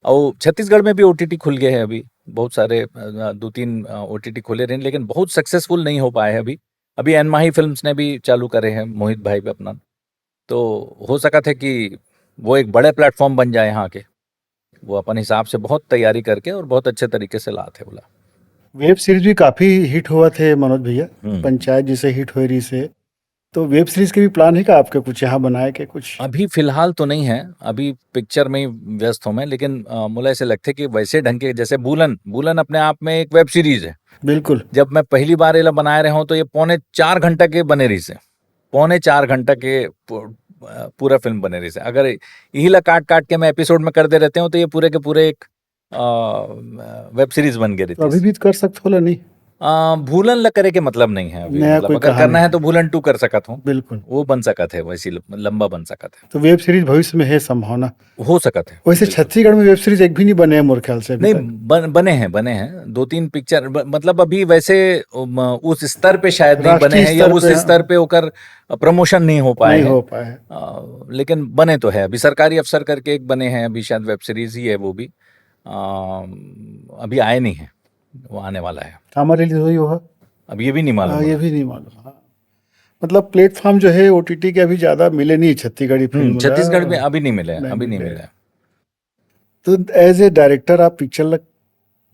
और छत्तीसगढ़ में भी ओटीटी खुल गए हैं अभी, बहुत सारे, अ, दो तीन, अ, ओटीटी खुले रहे, लेकिन बहुत सक्सेसफुल नहीं हो पाए हैं अभी। अभी एनमाही फिल्म्स ने भी चालू करे हैं, मोहित भाई भी अपना। तो हो सकत है कि वो एक बड़े प्लेटफॉर्म बन जाए यहाँ के। वो अपन हिसाब से बहुत तैयारी करके और बहुत अच्छे तरीके से लात है बोला। वेब सीरीज भी काफी हिट होवत हे मनोज भैया। हम्म। पंचायत जैसे हिट होए रहिस हे, तो वेब सीरीज के भी प्लान है का आपके, कुछ यहाँ बनाए के कुछ? अभी फिलहाल तो नहीं है, अभी पिक्चर में ही व्यस्त हूँ मैं। लेकिन अ, मोला ऐसे लगथे कि वैसे ढंग के, जैसे भूलन, भूलन अपने आप में एक वेब सीरीज है। बिल्कुल। जब मैं पहली बार एला बनाए रहे हूँ तो ये पौने चार घंटा के बने रहिस हे, पौने चार घंटा के पू-, अ, पूरा फिल्म बने रहिस हे। अगर यही ला काट काट के मैं एपिसोड में कर दे रहते हूँ तो ये पूरे के पूरे एक वेब सीरीज बन गए तो अभी रहिस। भी कर सकत हो ला नहीं? आ, भूलन ला करे के मतलब नहीं है अभी। नया मतलब कोई अगर कहानी। करना है तो भूलन टू कर सकत हूँ, बिल्कुल। वो बन सकत है, वैसी ल-, लंबा बन सकत है, तो वेब सीरीज भविष्य में है संभावना। हो सकत है। वैसे बिल्कुल। छत्तीसगढ़ में वेब सीरीज एक भी नहीं बने हैं मोर ख्याल से अभी नहीं, तक। बन, बने हैं, बने हैं, दो तीन पिक्चर, ब-, मतलब अभी वैसे, उम, उस स्तर पे शायद नहीं बने राष्ट्रीय हैं या स्तर उस पे, स्तर पे ओकर प्रमोशन नहीं हो पाए नहीं हैं। हो पाए हैं। अ, लेकिन बने तो है। अभी सरकारी अफसर करके एक बने हैं, अभी शायद वेब सीरीज ही है वो भी, अ, अभी आए नहीं है, वो आने वाला है। कामा रिलीज हुई हो? अब ये भी नहीं मालूम हाँ, ये है। भी नहीं मालूम। हाँ, मतलब प्लेटफॉर्म जो है ओटीटी के अभी ज्यादा मिले नहीं छत्तीसगढ़ी हम्म, फिल्म ला। छत्तीसगढ़ में अभी नहीं मिले, नहीं अभी नहीं मिले। मिले। तो एज ए डायरेक्टर आप पिक्चर लग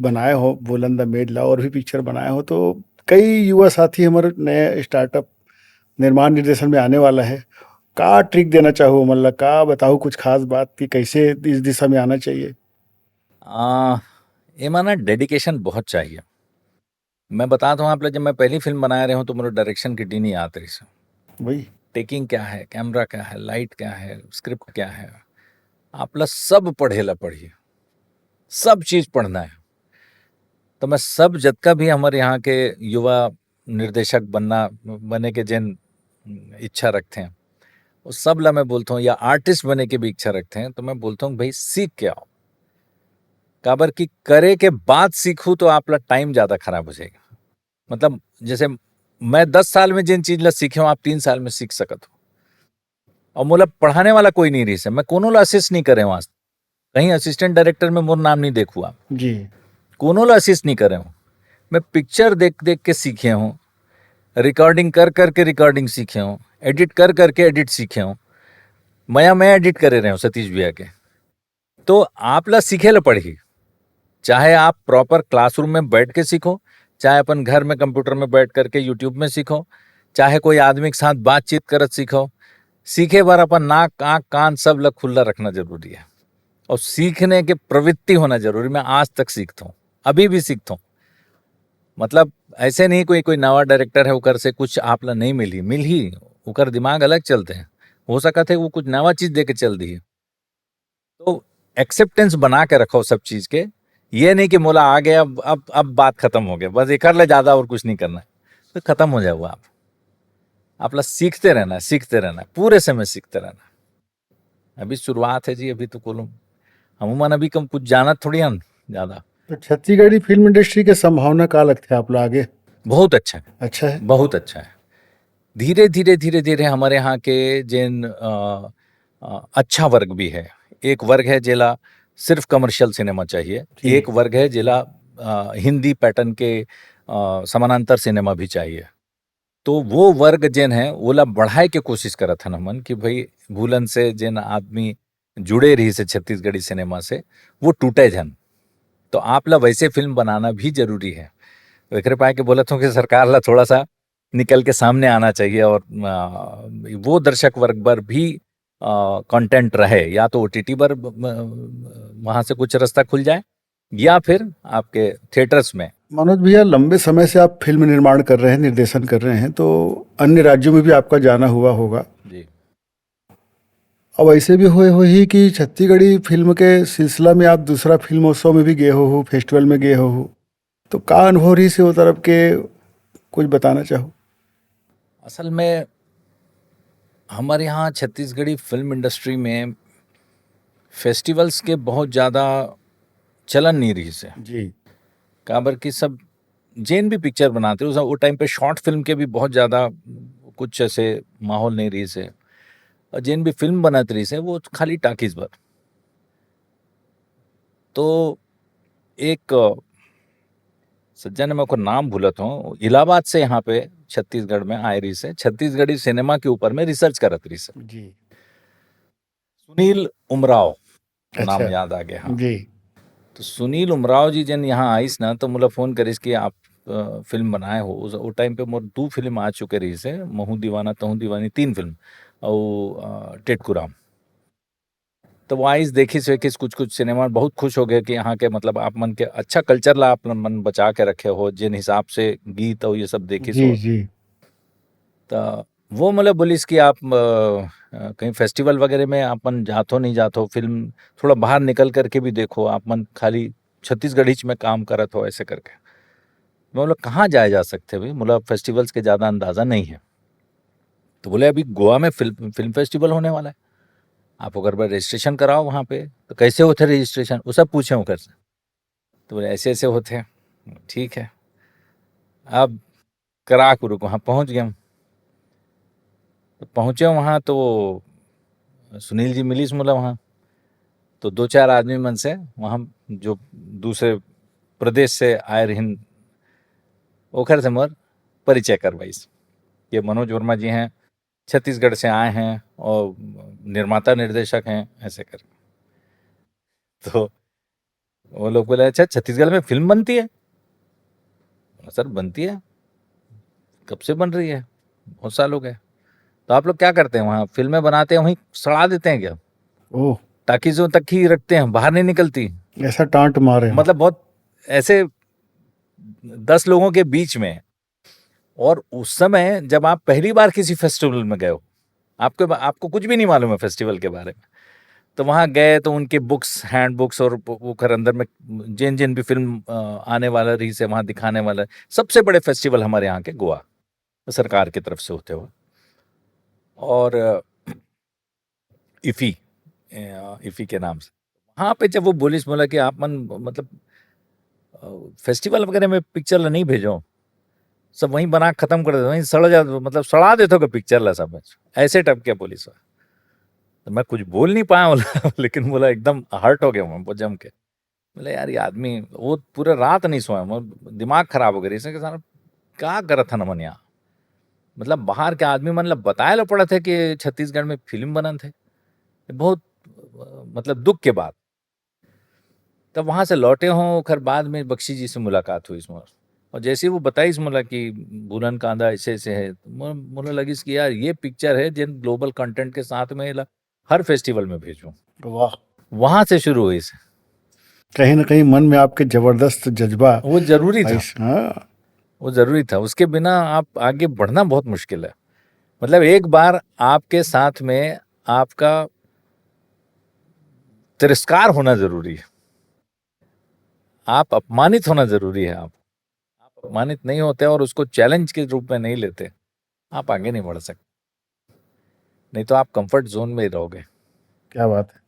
बनाए हो, भूलन द मेड ला और भी पिक्चर बनाए हो, तो कई युवा साथी हमारे नए स्टार्टअप निर्माण निर्देशन में आने वाला है, का ट्रिक देना चाहो, मतलब का बताओ कुछ खास बात कि कैसे इस दिशा में आना चाहिए? आ, एमा ना डेडिकेशन बहुत चाहिए। मैं बतात हूँ आप ला, जब मैं पहली फिल्म बनाए रहे हूँ तो मोला डायरेक्शन के डी नहीं आत रहिस। वही। टेकिंग क्या है, कैमरा क्या है, लाइट क्या है, स्क्रिप्ट क्या है, आप ला सब पढ़े ला पढ़िए, सब चीज पढ़ना है। तो मैं सब जतका भी हमारे यहाँ के युवा निर्देशक बनना, बने के जेन इच्छा रखते हैं, वो सब ला मैं बोलता हूँ, या आर्टिस्ट बने के भी इच्छा रखते हैं, तो मैं बोलता हूँ, भाई सीख के आओ। काबर कि करे के बाद सीखू तो आप ला टाइम ज्यादा खराब हो जाएगा। मतलब जैसे मैं दस साल में जिन चीज ला सीखे हूँ, आप तीन साल में सीख सकत हो। और मोला पढ़ाने वाला कोई नहीं रहिस हे, मैं कोनो ला असिस्ट नहीं करे हूँ आज। कहीं असिस्टेंट डायरेक्टर में मोर नाम नहीं देखू आप। जी। कोनो ला असिस्ट नहीं करे हूँ। मैं पिक्चर देख देख के सीखे हूँ, रिकॉर्डिंग कर करके रिकॉर्डिंग सीखे हूँ, एडिट कर करके एडिट सीखे हूँ। मया मैं एडिट करे रहे हूँ सतीश भैया के। तो आप ला सीखे ला पड़ही, चाहे आप प्रॉपर क्लासरूम में बैठ के सीखो, चाहे अपन घर में कंप्यूटर में बैठ करके यूट्यूब में सीखो, चाहे कोई आदमी के साथ बातचीत करत सीखो। सीखे बर अपन नाक, आँख, कान सब ला खुला रखना जरूरी है और सीखने के प्रवृत्ति होना जरूरी। मैं आज तक सीखता हूँ, अभी भी सीखता हूँ। मतलब ऐसे नहीं कोई, कोई नवा डायरेक्टर है ओकर से कुछ आप ला नहीं मिलही, मिलही, ओकर दिमाग अलग चलते हैं, हो सकत है वो कुछ नवा चीज दे के चल दी। तो एक्सेप्टेंस बना के रखो सब चीज के। ये नहीं कि मोला आ गया, अब अब अब बात खत्म हो गया, बस एकर ले ज्यादा और कुछ नहीं करना है, तो खत्म हो जाओ आप। आप ला सीखते रहना है, सीखते रहना है, पूरे समय सीखते रहना है। अभी शुरुआत है जी, अभी तो कोलो हम मन अभी कम कुछ जानत थोड़ी हन ज्यादा। तो छत्तीसगढ़ी फिल्म इंडस्ट्री के संभावना का लगथे आप ला आगे? बहुत अच्छा है, अच्छा है। बहुत अच्छा है। धीरे धीरे धीरे धीरे हमारे यहाँ के जिन अ, अ, अच्छा वर्ग भी है, एक वर्ग है जेला सिर्फ कमर्शियल सिनेमा चाहिए, जी। एक वर्ग है जेला अ, हिंदी पैटर्न के अ, समानांतर सिनेमा भी चाहिए। तो वो वर्ग जेन है ओला बढ़ाए के कोशिश करत हन हमन कि भाई भूलन से जेन आदमी जुड़े रहिस हे छत्तीसगढ़ी सिनेमा से, वो टूटे झन। तो आप ला वैसे फिल्म बनाना भी जरूरी है। तो एकरे पाए के बोलत हूँ कि सरकार ला थोड़ा सा निकल के सामने आना चाहिए और अ, वो दर्शक वर्ग बर भी कंटेंट रहे, या तो ओटीटी पर वहां से कुछ रास्ता खुल जाए या फिर आपके थिएटर्स में। मनोज भैया, लंबे समय से आप फिल्म निर्माण कर रहे हैं, निर्देशन कर रहे हैं, तो अन्य राज्यों में भी आपका जाना हुआ होगा। जी। अब ऐसे भी हुए हुई कि छत्तीसगढ़ी फिल्म के सिलसिला में आप दूसरा फिल्मोत्सव में भी गए हो, फेस्टिवल में गए हो, तो का अनुभव रहिस हे वो तरफ के, कुछ बताना चाहो? असल में हमारे यहाँ छत्तीसगढ़ी फिल्म इंडस्ट्री में फेस्टिवल्स के बहुत ज़्यादा चलन नहीं रहिस हे। जी। काबर कि सब जेन भी पिक्चर बनाते, उस, वो टाइम पे शॉर्ट फिल्म के भी बहुत ज़्यादा कुछ ऐसे माहौल नहीं रहिस हे, और जेन भी फिल्म बनत रहिस हे वो खाली टाकीज बर। तो एक अ, सज्जन, मैं ओकर नाम भूलत हूँ, इलाहाबाद से यहाँ पे छत्तीसगढ़ में आए रहिस हे, छत्तीसगढ़ी सिनेमा के ऊपर में रिसर्च करत रहिस हे। जी। सुनील उमराव नाम अच्छा। याद आ गया। हाँ। जी। तो सुनील उमराव जी जन यहाँ आइस ना, तो मोला फोन करिस कि आप अ, फिल्म बनाए हो, उस, वो टाइम पे मोर दू फिल्म आ चुके रहिस हे, महू दीवाना, तहू दीवानी, तीन फिल्म, अउ, अ, टेटकू राम। तो वो आइस, देखिस वेखिस कुछ-कुछ सिनेमा, बहुत खुश हो गए कि यहाँ के, मतलब, आप मन के अच्छा कल्चर ला आप मन बचा के रखे हो, जिन हिसाब से गीत अउ ये सब देखिस जी, हो। जी। त वो मोला बोलिस कि आप, अ, अ, कहीं फेस्टिवल वगैरह में आप मन जात हो, नहीं जात हो, फिल्म थोड़ा बाहर निकल करके भी देखो, आप मन खाली छत्तीसगढ़ीच में काम करत हो, ऐसे करके। मैं बोला, "कहाँ जाए जा सकथे भाई? मोला फेस्टिवल्स के ज़्यादा अंदाज़ा नहीं है।" तो बोले, "अभी गोवा में फिल्म, फिल्म फेस्टिवल होने वाला है, आप ओकर बर रजिस्ट्रेशन कराओ वहाँ पे।" तो कैसे होथे रजिस्ट्रेशन, वो सब पूछे ओकर से। तो बोले, "ऐसे-ऐसे होथे।" ठीक है, अब करा कुरुक वहाँ पहुँच गए हम। तो पहुँचे वहाँ तो सुनील जी मिलिस मोला वहाँ। तो दो चार आदमी मन से वहाँ जो दूसरे प्रदेश से आए रहिन, ओखर से मोर परिचय करवाइस। ये मनोज वर्मा जी हैं, छत्तीसगढ़ से आए हैं और निर्माता निर्देशक हैं, ऐसे करके। तो वो लोग बोले, "अच्छा, छत्तीसगढ़ में फिल्म बनती है?" "सर, बनती है।" "कब से बन रही है?" "बहुत साल हो गए।" "तो आप लोग क्या करते हैं वहाँ? फिल्में बनाते हैं, वहीं सड़ा देते हैं क्या?" ओह। ताकि जो तक ही रखते हैं, बाहर नहीं निकलती। ऐसा टांट मारे हैं। मतलब, बहुत ऐसे दस लोगों के बीच में। और उस समय जब आप पहली बार किसी फेस्टिवल में गए हो, आपके बा-, आपको कुछ भी नहीं मालूम है फेस्टिवल के बारे में, तो वहाँ गए तो उनके बुक्स, हैंड बुक्स और वो, वो खैर अंदर में जिन जिन भी फिल्म, अ, आने वाला रहिस हे वहाँ दिखाने वाला, सबसे बड़े फेस्टिवल हमारे यहाँ के गोवा सरकार की तरफ से होते हुए। और, अ, इफी, अ, इफी के नाम से। वहाँ पे जब वो बोलिस मोला कि आप मन, मतलब, अ, फेस्टिवल वगैरह में पिक्चर ला नहीं भेजो, सब वहीं बना के खत्म कर देते, वहीं सड़ जाते, मतलब, सड़ा देते हो पिक्चर ला सब, ऐसे टाइप के बोलिस। तो मैं कुछ बोल नहीं पाया बोला, लेकिन बोला, एकदम हर्ट हो गया मैं, बहुत जम के। बोले, "यार, ये आदमी, वो पूरा रात नहीं सोया, वो दिमाग खराब हो गया, इसने के साथ क्या करत हन हमन यहाँ?" मतलब, बाहर के आदमी मन ला बताए ला पड़त हे कि छत्तीसगढ़ में फिल्म बनत हे। बहुत, मतलब, दुख के बात। तब वहाँ से लौटे हों, ओखर बाद में बख्शी जी से मुलाकात हुई इसमें। और जैसे ही वो बताइस मोला कि भूलन कांदा ऐसे-ऐसे हे, मो-, मोला लगिस कि यार, ये पिक्चर हे, जेन ग्लोबल कंटेंट के साथ में एला हर फेस्टिवल में भेजूं। वाह। वहाँ से शुरू हुई इसे। कहीं ना कहीं मन में आपके जबरदस्त जज्बा वो जरूरी था। आइस, हाँ। वो जरूरी था, उसके बिना आप आगे बढ़ना बहुत मुश्किल है। मतलब, एक बार आपके साथ में आपका तिरस्कार होना जरूरी है, आप अपमानित होना जरूरी है। आप, आप अपमानित नहीं होते और उसको चैलेंज के रूप में नहीं लेते, आप आगे नहीं बढ़ सकते, नहीं तो आप कंफर्ट जोन में ही रहोगे। क्या बात है,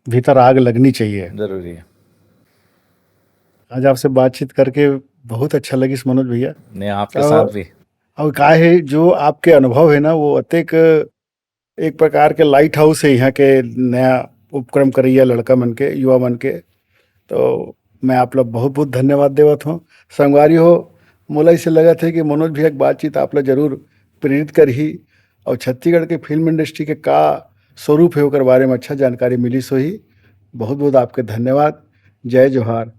भीतर आग लगनी चाहिए। जरूरी है। आज आपसे बातचीत करके बहुत अच्छा लगिस मनोज भैया। नहीं, आपके और, साथ भी। और का है, जो आपके अनुभव है ना, वो अतेक एक प्रकार के लाइट हाउस है यहाँ के नया उपक्रम करैया लड़का मन के, युवा मन के। तो मैं आप लोग बहुत बहुत धन्यवाद देवत हूँ। संगवारी हो, मोला इसे लगत है कि मनोज भैया के बातचीत आप लोग जरूर प्रेरित करही और छत्तीसगढ़ के फिल्म इंडस्ट्री के का स्वरूप है, ओकर बारे में अच्छा जानकारी मिलिस होही। बहुत बहुत आपके धन्यवाद। जय जोहार,